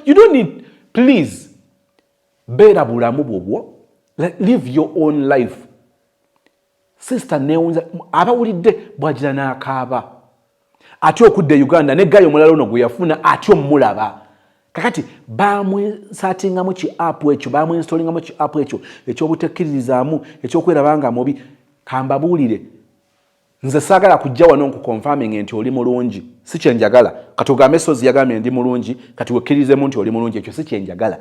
You don't need, please, beera bulamu bwobwo. Live your own life, sister. Newunza abawulidde bwagira n'akaaba ate okudda e Uganda ne guy omulala ono gwe yafuna ate omulaba. Kakati bamwinsertingamu ki app ekyo, bamwinstallingamu ki app ekyo ekyobutekkiririzaamu, ekyokweraba nga mubi. Kambabuulire, nze saagala kujja wano nkuconfirming nti oli mulungi, si kyenjagala. Kati ogambe sozi yagambye ndi mulungi, kati wekkiririzemu nti oli mulungi. Ekyo si kyenjagala.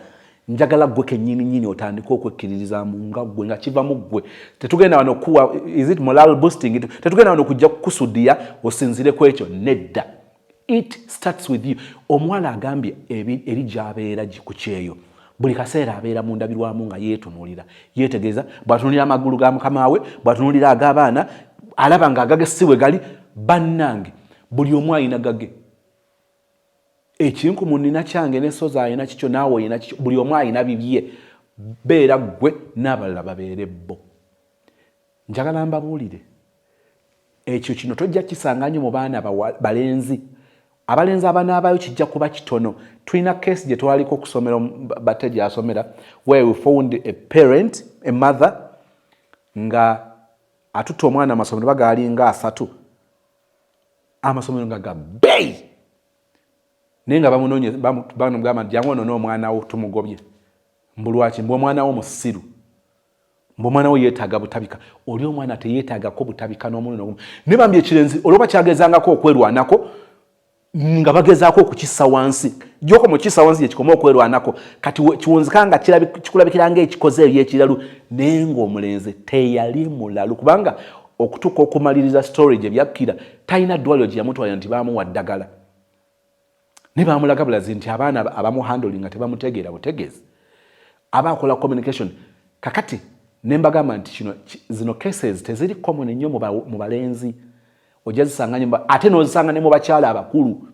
Njagala ggwe kennyini nnyini otandike okwekkiririzaamu nga ggwe, nga kiva mu ggwe. Tetugenda wano kuwa, is it moral boosting? Tetugenda wano kujja kukusudiya osinzire ku ekyo, nedda. It starts with you. Omuwala agambye eri gy'abeera ku kyeyo, buli kaseera abeera mu ndabirwamu nga yeetunuulira, yeetegeeza. Bw'atunuulira amagulu ga mukama we, bw'atunuulira ag'abaana, alaba nga agage si bwe gali. Bannange, buli omu alina gage. Ekinkumu nina kyange, nesoza alina kikyo, naawe olina kikyo. Buli omu alina bibye. Beera ggwe n'abalala babeere bo. Njagala mbabuulire ekyo kino tojja kisanga nnyo mu baana balenzi. Abalenzi abanaabayo kijja kuba kitono. Tulina case gye twaliko okusomera bate gyasomera, where we found a parent, a mother, nga atutta omwana amasomero bagaalinga 30, amasomero nga gabbeeyi, naye nga bamunoonye, bamugamba nti jangu ono n'omwana wo tumugobye. Mbu lwaki? Mbu omwana wo musiru, mbu omwana wo yeetaaga butabika. Oli omwana teyeetaagako butabika n'omulundi ogumu. Naye bambi ekirenzi olwoba kyagezangako okwerwanako, nga bagezaako okukissa wansi. Gyokoma okukissa wansi, gyekikoma okwerwanako. Kati kiwunzika nga kikulabikira nga ekikoze ebyekiralu, naye ng'omulenzi teyali mulalu, kubanga okutuuka okumaliriza storage ebyakkira talina ddwaliro gye yamutwalira nti bamuwa ddagala, naye bamulaga bulazi nti abaana abamuhandling nga tebamutegeera butegeezi, aba akola communication. Kakati ne mbagamba nti kino zino cases teziri common nnyo mu balenzi. Ojja zisanga nnyo, ate n'ozisanga ne mu bakyala abakulu,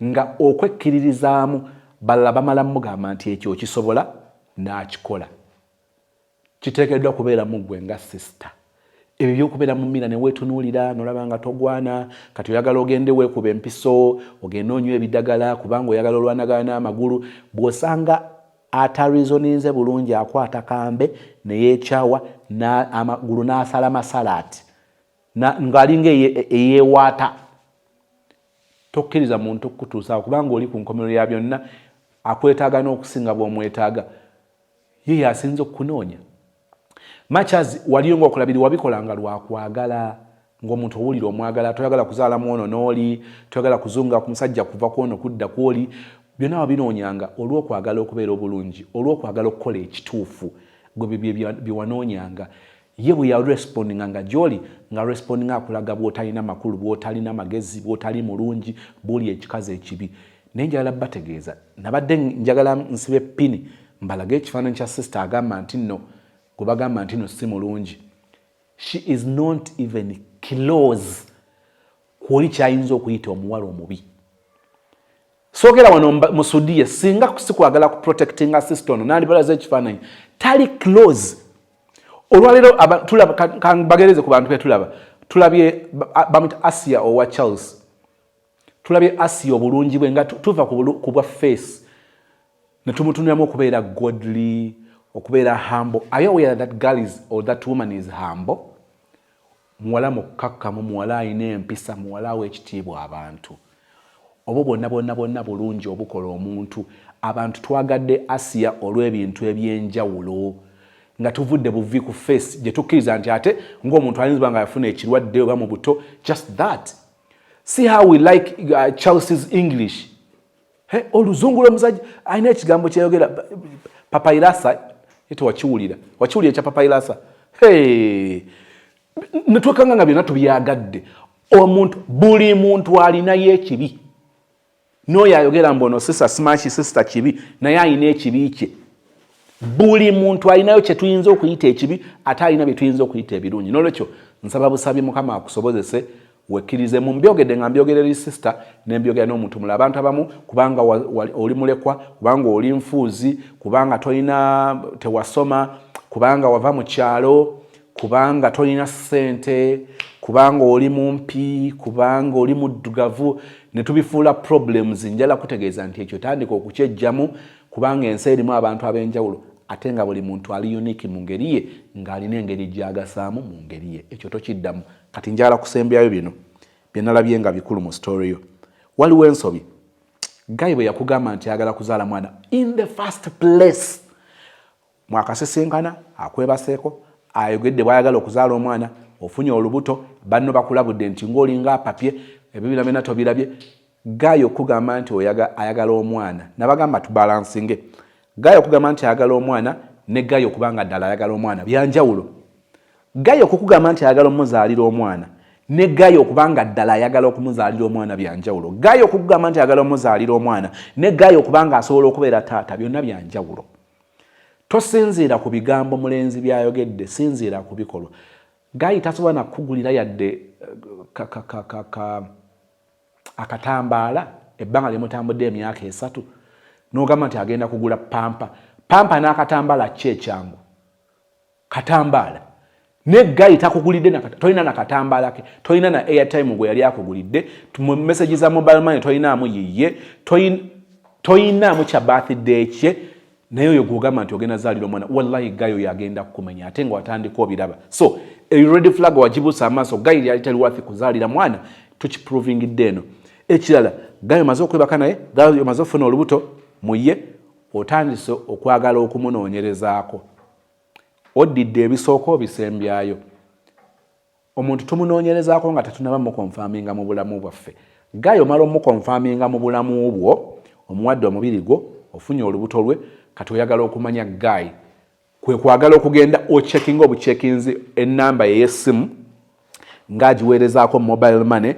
nga okwekkiririzaamu balala bamala mugamba nti ekyo okisobola, n'akikola. Kiteekeddwa kubeera mu ggwe nga sister. Ebyo byokubeera mu mirror neweetunuulira nolaba nga togwana, kati oyagala ogende weekuba empiso, ogende onywa ebidagala kubanga oyagala olwanagana n'amagulu. Bw'osanga atareasoninze bulungi, akwata kambe neyeekyawa amagulu n'asala masalaati ng'alinga eyeewaata. Tokkiriza muntu kukutuusaawo, kubanga oli ku nkomerero ya byonna akwetaaga n'okusinga bw'omwetaaga. Ye yasinza okukunoonya. Much as waliyo ngaokulabiri wabikolanga lwakwagala, ng'omuntu owulira omwagala, toyagala kuzaala mwono n'oli, toyagala kuzunga ku musajja kuva kwono kudda kwoli, byonna wabinoonyanga olw'okwagala okubeera obulungi, olw'okwagala okukola ekituufu. Gwe byewanoonyanga, ye bwe yarespondinga nga gy'oli nga respondinga akulaga bw'otalina makulu, bw'otalina magezi, bw'otali mulungi, bw'oli ekikazi ekibi. Naye njagala bategeeza, nabadde njagala nsibe pini mbalage ekifaananyi kya sister agamba nti nno gwe bagamba nti no si mulungi. She is not even close kwoli kyayinza okuyita omuwala omubi. Soogera wano musudiye, singa sikwagala ku protectinga sister ono, nandibalaza ekifaananyi. Tali close. Olwaleero bagereze ku bantu betulaba. Tulabye bamwita Asia owa Charles. Tulabye Asia obulungi bwe, nga tuva ku bwa face ne tumutunulamu okubeera godly, okubeera humble. Are you aware that girl is, or that woman is humble? Muwala mukkakkamu, muwala alina empisa, muwala awa ekitiibwa abantu. Obwo bwonna bwonna bwonna bulungi obukola omuntu. Abantu twagadde Asiya olw'ebintu ebyenjawulo, nga tuvudde buvi ku face gye tukkiriza nti ate ng'omuntu ayinza nga yafuna ekirwadde oba mu buto. Just that. See how we like Chelsea's English. Hey, oluzungu lw'omusajja alina ekigambo kyeyogera, papairasa. Ete wakiwulira? Wakiwulira ekya papairasa? Hey, netwekanga nga byonna tubyagadde. Omuntu, buli muntu alinayo ekibi. N'oyo ayogera mbu ono sister smash, sister kibi, naye alina ekibi kye. Buli muntu alinayo kyetuyinza okuyita ekibi, ate alina byetuyinza okuyita ebirungi. Nolwekyo nsaba busabi Mukama akusobozese wekkirize mu mbyogedde, nga mbyogera eri sister nembyogera n'omuntu mulala. Abantu abamu, kubanga oli mulekwa, kubanga oli nfuuzi, kubanga tolina, tewasoma, kubanga wava mu kyalo, kubanga tolina ssente, kubanga oli mumpi, kubanga oli muddugavu, ne tubifuula problems. Njala kutegeeza nti ekyo tandika okukyejjamu, kubanga ensi erimu abantu ab'enjawulo. Ate nga buli muntu ali unique mu ngeri ye, ng'alina engeri gy'agasaamu mu ngeri ye. Ekyo tokiddamu. Kati njagala kusembyayo bino bye nalabye nga bikulu mu story yo. Waliwo ensobi guy bwe yakugamba nti ayagala kuzaala mwana in the first place. Mwakasisinkana, akwebaseeko, ayogedde bw'ayagala okuzaala omwana, ofunye olubuto, banno bakulabudde nti ng'olinga apapye, ebyo byonna byonna tobirabye. Guy okugamba nti ayagala omwana, nabagamba tubalansinge. Guy okugamba nti ayagala omwana ne guy okubanga ddala ayagala omwana byanjawulo. Guy okukugamba nti ayagala omuzaalira omwana ne guy okubanga ddala ayagala okumuzaalira omwana byanjawulo. Guy okukugamba nti ayagala omuzaalira omwana ne guy okubanga asobola okubeera taata byonna byanjawulo. Tosinziira ku bigambo mulenzi byayogedde, sinziira ku bikolwa. Guy tasobola nakukugulira yadde akatambaala ebbanga lyemutambudde emyaka 3, n'ogamba nti agenda kugula pampa. Pampa n'akatambaala ki ekyangu? Katambaala. Ne guy takugulidde, tolina na katambaala ke, tolina na airtime gwe yali akugulidde, mu message za mobile money tolinaamu yiye, tolinaamu kya birthday kye, naye oyo gw'ogamba nti ogenda zaalira omwana, wallahi guy oyo agenda kukumenya ate nga watandika obiraba. So a red flag wagibuusa amaaso, guy lyali tali worth kuzaalira mwana, tukiprovingidde eno. Ekirala, guy omaze okwebaka naye, guy omaze okufuna olubuto mu ye, otandise okwagala okumunoonyerezaako. Oddidde ebisooka obisembyayo. Omuntu tumunoonyerezaako nga tetunaba mukonfaminga mu bulamu bwaffe. Guy omala omukonfaminga mu bulamu bwo, omuwadde omubiri gwo, ofunye olubuto lwe, kati oyagala okumanya guy. Kwe kwagala okugenda ocheckinga obucheckinzi ennamba ey'essimu ng'agiweerezaako mobile money,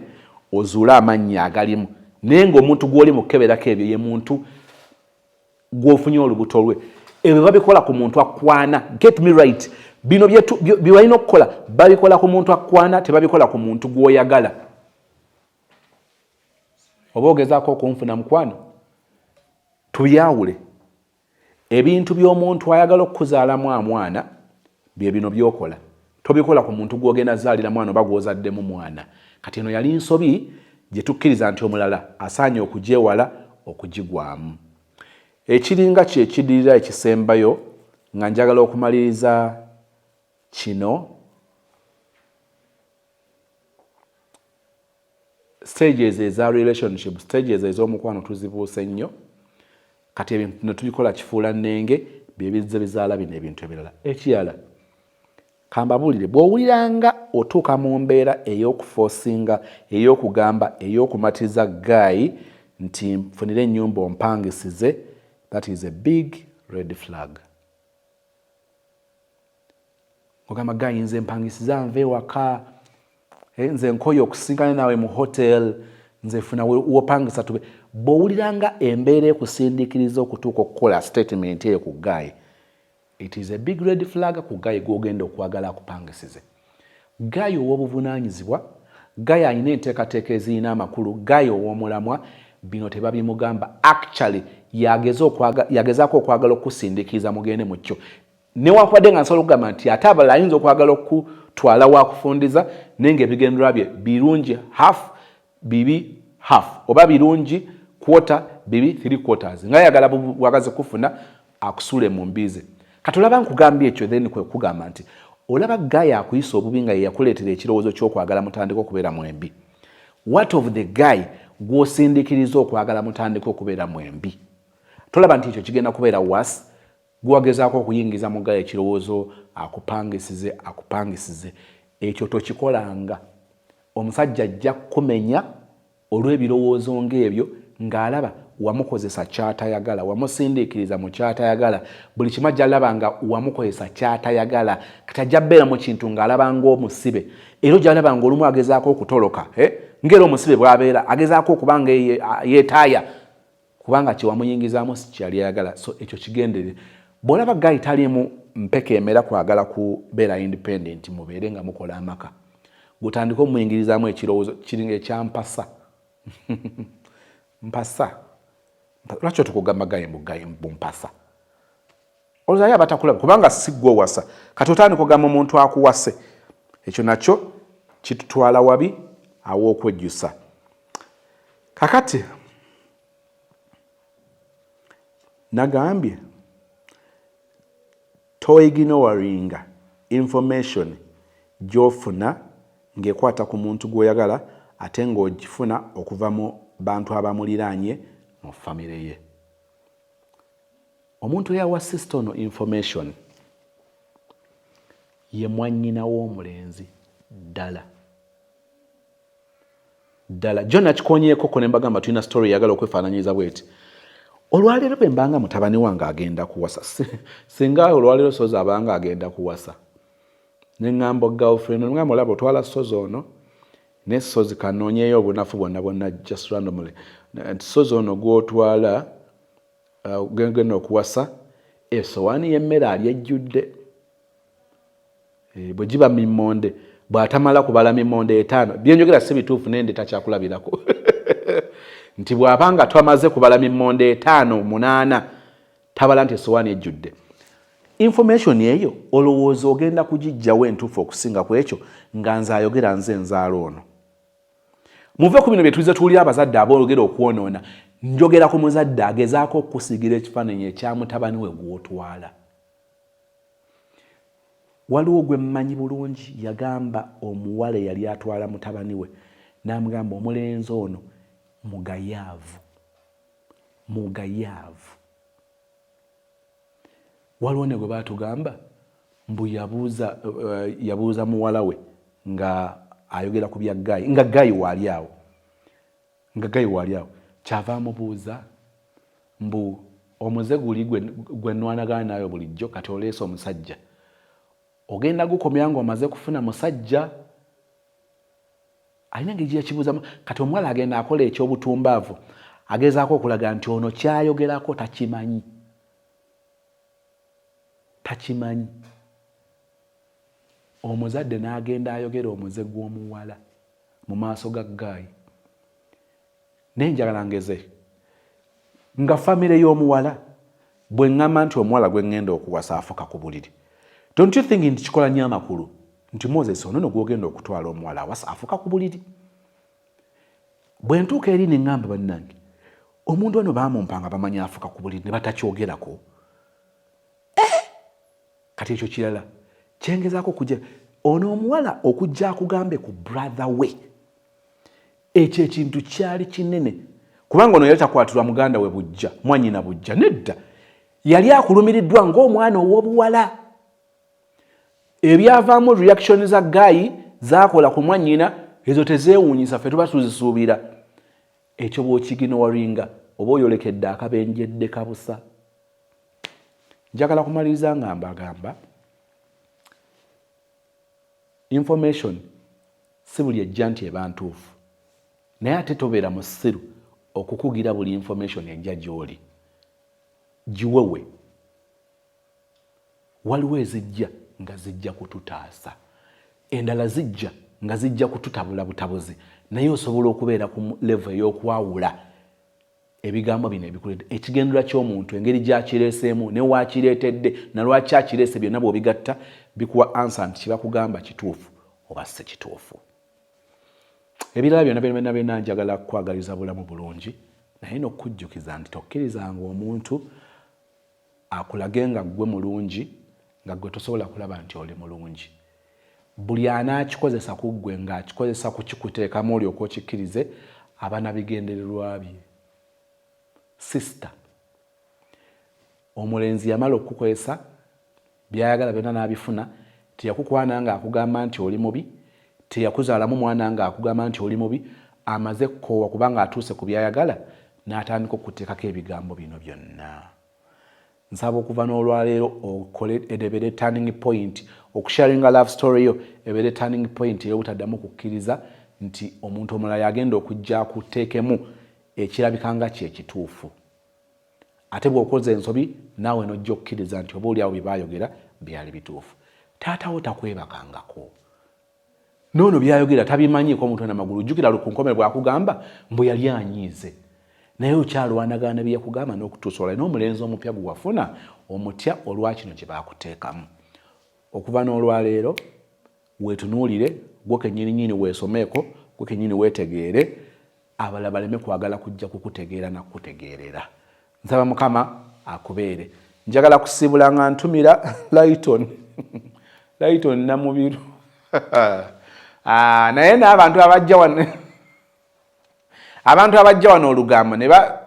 ozuule amannya agalimu. Naye ng'omuntu gw'oli mu kukeberako ebyo ye muntu gw'ofunye olubuto lwe. Ebyo babikola ku muntu akwana. Get me right, bino bye balina okukola babikola ku muntu akwana, tebabikola ku muntu gw'oyagala. Oba ogezaako okunfuna mukwano, tubyawule. Ebintu by'omuntu ayagala okukuzaalamu amwana bye bino by'okola, tobikola ku muntu gw'ogenda zaalira mwana oba gw'ozaddemu mwana. Kati eno yali nsobi gye tukkiriza nti omulala asaanye okugyewala okugigwamu. Ekiringa kye kidirira ekisembayo nga njagala okumaliriza kino, stages eza relationship, stages ez'omukwano tuzibuuse nnyo. Kati ebintu ne tubikola kifuula nnenge, bye bizze bizaala bino ebintu ebirala. Ekirala kambabuulire, bw'owuliranga otuuka mu mbeera ey'okuforcinga, ey'okugamba, ey'okumatiza guy nti nfunire ennyumba ompangisize, that is a big red flag. Ogamba guy nze mpangisiza nve ewaka, nze nkoye okusinkana naawe mu hotel, nze funa wopangisa tube. Bw'owuliranga embeera ekusindiikiriza okutuuka okukola statement eyo ku guy, it is a big red flag ku guy gw'ogenda okwagala akupangisize. Guy ow'obuvunaanyizibwa, guy alina enteekateeka ezirina amakulu, guy ow'omulamwa, bino tebabimugamba. Actually yagezaako okwagala okusindiikiriza mugende mu kyo. Newankubadde nga nsobola okugamba nti ate abalala ayinza okwagala okutwala wakufundiza, naye ng'ebigendererwa bye birungi half, bibi half, oba birungi quarter, bibi three quarters, nga ayagala bwagazi kufuna akusule mu mbize. Kati olaba nkugambye ekyo, then kwe kugamba nti olaba guy akuyisa obubi nga ye yakuleetera ekirowoozo ky'okwagala mutandika okubeera mwembi. What of the guy gw'osindiikiriza okwagala mutandika okubeera mwembi? Tolaba nti ekyo kigenda kubeera worse? Gwagezaako okuyingiza mu guy ekirowoozo akupangisize, akupangisize. Ekyo tokikolanga. Omusajja ajja kukumenya olw'ebirowoozo ng'ebyo, ng'alaba wamukozesa ky'atayagala, wamusindiikiriza mu ky'atayagala, buli kimu ajja alaba nga wamukozesa ky'atayagala. Kati ajja bbeera mu kintu ng'alaba ng'omusibe, era ojja alaba ng'olumu agezaako okutoloka, ng'era omusibe bw'abeera agezaako okuba nga yeetaaya, kubanga kye wamuyingizaamu si kyeyali ayagala. So ekyo kigenderere. Bw'olaba guy taliimu mpeke emera kwagala kubeera independent, mubeere nga mukola amaka, gutandike omuyingirizaamu ekirowoozo kiringa ekyampasa mpasa. Lwaki otukugamba guy mbu guy mbu mpasa? Olowooza abatakulaba kubanga si ggwe owasa. Kati otandika ogamba omuntu akuwase, ekyo nakyo kitutwala wabi aw'okwejjusa. Kakati nagambye Toignoringa information gy'ofuna ng'ekwata ku muntu gw'oyagala ate ng'ogifuna okuva mu bantu abamuliraanye mu famire ye. Omuntu eyawa sister ono information ye mwannyina w'omulenzi ddala ddala. Jo nakikonyeekoko ne mbagamba tulina story eyagala okwefaananyiriza bweti. Olwaleero bwe mbanga mutabani wange agenda kuwasa, singa olwaleero Sozi abanga agenda kuwasa, ne ŋŋamba girlfriend, ŋŋamba olaba otwala Sozi ono ne Sozi kanoonyeeyo obunafu bwonna bwonna just randomly, nti Sozi ono gw'otwala genda okuwasa, esowaani y'emmere ali ejjudde, bwe giba mimmonde bw'atamala kubala mimmonde 5, byenjogera si bituufu naye ndeta kyakulabirako, nti bw'abanga twamaze kubala mimmonde 5 8 tabala nti esowaani ejjudde. Information eyo olowooza ogenda kugiggyawo entuufu okusinga ku ekyo nga nze ayogera nze nzaala ono? Muve ku bino bye tulize tuwulira abazadde aboogera okwonoona. Njogera ku muzadde agezaako okukusiigira ekifaananyi ekya mutabani we gw'otwala. Waliwo gwe mmanyi bulungi yagamba omuwala eyali atwala mutabani we n'amugamba omulenzi ono mugayaavu, mugayaavu. Waliwo ne gwe baatugamba mbu yabuuza muwala we nga ayogera ku bya guy, nga guy waali awo, nga guy waali awo, kyava amubuuza mbu omuze guli gwe nnwanagana nayo bulijjo, kati oleese omusajja ogenda gukomya ng'omaze kufuna musajja? Alina engeri gye yakibuuzamu. Kati omuwala agenda akola ekyobutumbaavu, agezaako okulaga nti ono kyayogerako takimanyi, takimanyi. Omuzadde n'agenda ayogera omuze gw'omuwala mu maaso ga guy. Naye njagala ngeze nga famire y'omuwala bwe ŋŋamba nti omuwala gwe ŋŋenda okuwasa afuka ku buliri, don't you think nti kikola nnyo amakulu nti Moses ono no gw'ogenda okutwala omuwala awasa afuka ku buliri? Bwe ntuuka eri ne ŋŋamba bannange omuntu ono baamumpa nga bamanyi afuka ku buliri ne batakyogerako. Kati ekyo kirala kyengezaako okujja ono omuwala okujja akugambe ku brother we, ekyo ekintu kyali kinene, kubanga ono yali takwatirwa muganda we bujja, mwannyina bujja, nedda, yali akulumiriddwa ng'omwana ow'obuwala. Ebyavaamu reaction za guy zakola ku mwannyina ezo tezeewuunyisa, ffe tuba tuzisuubira. Ekyo bw'okiignoringa oba oyolekedde akabenjedde kabusa. Njagala kumaliriza nga mbagamba information si buli ejja nti eba ntuufu, naye ate tobeera musiru okukugira buli information ejja gy'oli giwewe. Waliwo ezijja nga zijja kututaasa, endala zijja nga zijja kututabula butabuzi, naye osobola okubeera ku level ey'okwawula ebigambo bino ebikuleeta, ekigendera ky'omuntu, engeri gy'akireeseemu ne waakireetedde na lwaki akireese, byonna bw'obigatta bikuwa answer nti kibakugamba kituufu oba si kituufu. Ebirala byonna byonna byonna, njagala kukwagaliza bulamu bulungi, naye n'okukujjukiza nti tokkirizanga omuntu akulage nga ggwe mulungi nga ggwe tosobola kulaba nti oli mulungi. Buli anaakikozesa ku ggwe ng'akikozesa kukikuteekamu olyoka okikkirize, aba na bigendererwa bye. Sister, omulenzi yamala okukukozesa byayagala byonna n'abifuna, teyakukwana ng'akugamba nti oli mubi, teyakuzaalamu mwana ng'akugamba nti oli mubi. Amaze kkoowa kubanga atuuse ku byayagala n'atandika okuteekako ebigambo bino byonna. Nsaba okuva n'olwaleero okole ebeere turning point, okusharinga love story yo ebeere turning point ey'obutaddamu kukkiriza nti omuntu omulala yagenda okujja akuteekemu ekirabika nga kyekituufu. Ate bw'okoze ensobi naawe n'ojja okukkiriza nti oba oliawo bye baayogera byali bituufu. Taatawo takwebakangako, noono byayogera tabimanyiiko omutwe namagulu. Jjukira ku nkomere bw'akugamba mbu yali anyiize, naye okyalwanagana bye yakugamba n'okutuusa olwa n'omulenzi omupya gwe wafuna omutya olwakino kye baakuteekamu. Okuva n'olwaleero weetunuulire gwe kennyininyini, weesomeeko gwe kennyini, weetegeere, abalala baleme kwagala kujja kukutegeera nakukutegeerera. Nsaba Mukama akubeere. Njagala kusiibula nga ntumira Lighton, Lighton Namubiru. Ah, naye n'abantu abajja wano, abantu abajja wano olugambo ne ba,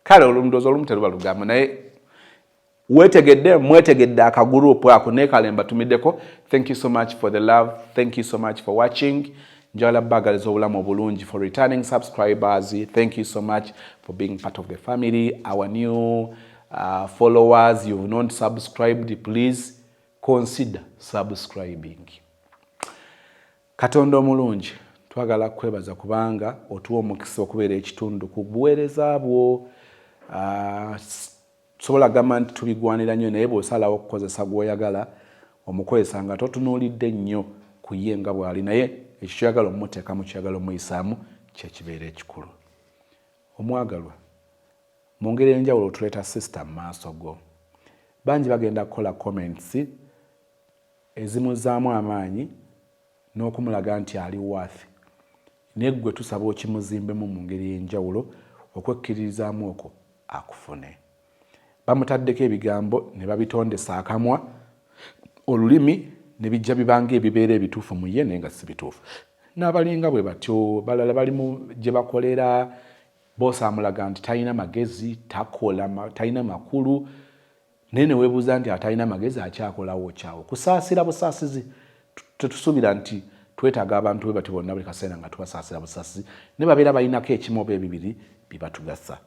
kale olundoozi olumu teruba lugambo, naye wetegedde, mwetegedde akagurupu ako nekale mbatumiddeko. Thank you so much for the love, thank you so much for watching. Njagala baagaliza obulamu obulungi. For returning subscribers, thank you so much for being part of the family. Our new followers, you've not subscribed, please consider subscribing. Katonda omulungi, twagala kwebaza kubanga otuwa omukisa okubeera ekitundu ku buweereza bwo. Sobola gamba nti tubigwanira nnyo, naye bw'osalawo okukozesa gw'oyagala, omukozesa nga totunuulidde nnyo ku ye nga bw'ali, naye ekyo kyoyagala omumuteekamu, kyoyagala omuyisaamu, kyekibeera ekikulu. Omwagalwa, mu ngeri enjawulo tuleeta sister mu maaso go. Bangi bagenda kukola comments ezimuzaamu amaanyi n'okumulaga nti ali worth, naye ggwe tusaba okimuzimbemu mu ngeri ey'enjawulo, okwekkiririzaamu okwo akufune. Bamutaddeko ebigambo ne babitondesa akamwa, olulimi, ne bijja bibanga ebibeera ebituufu mu ye, naye nga si bituufu. N'abalinga bwe batyo balala bali mu gye bakolera boosi, amulaga nti talina magezi, takola, talina makulu, naye ne weebuuza nti atalina magezi akyakolawo kyawo? Kusaasira busaasizi, tetusuubira nti twetaaga abantu bwe bati bonna buli kaseera nga tubasaasira busaasizi, ne babeera balinako ekimu oba ebibiri bibatugasa.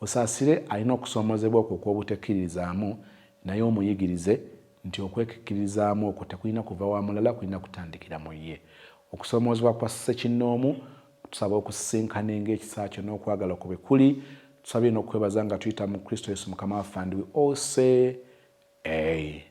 Osaasire alina okusoomozebwa okwo okw'obutekkiririzaamu, naye omuyigirize nti okwekkiririzaamu okwo tekulina kuva wa mulala, kulina kutandikira mu ye. Okusoomoozebwa kwa ssekinnoomu, tusaba okusisinkana ng'ekisa kyo n'okwagala kwo bwe kuli. Tusabye n'okwebaza nga tuyita mu Kristo Yesu Mukama waffe, and we all say amen.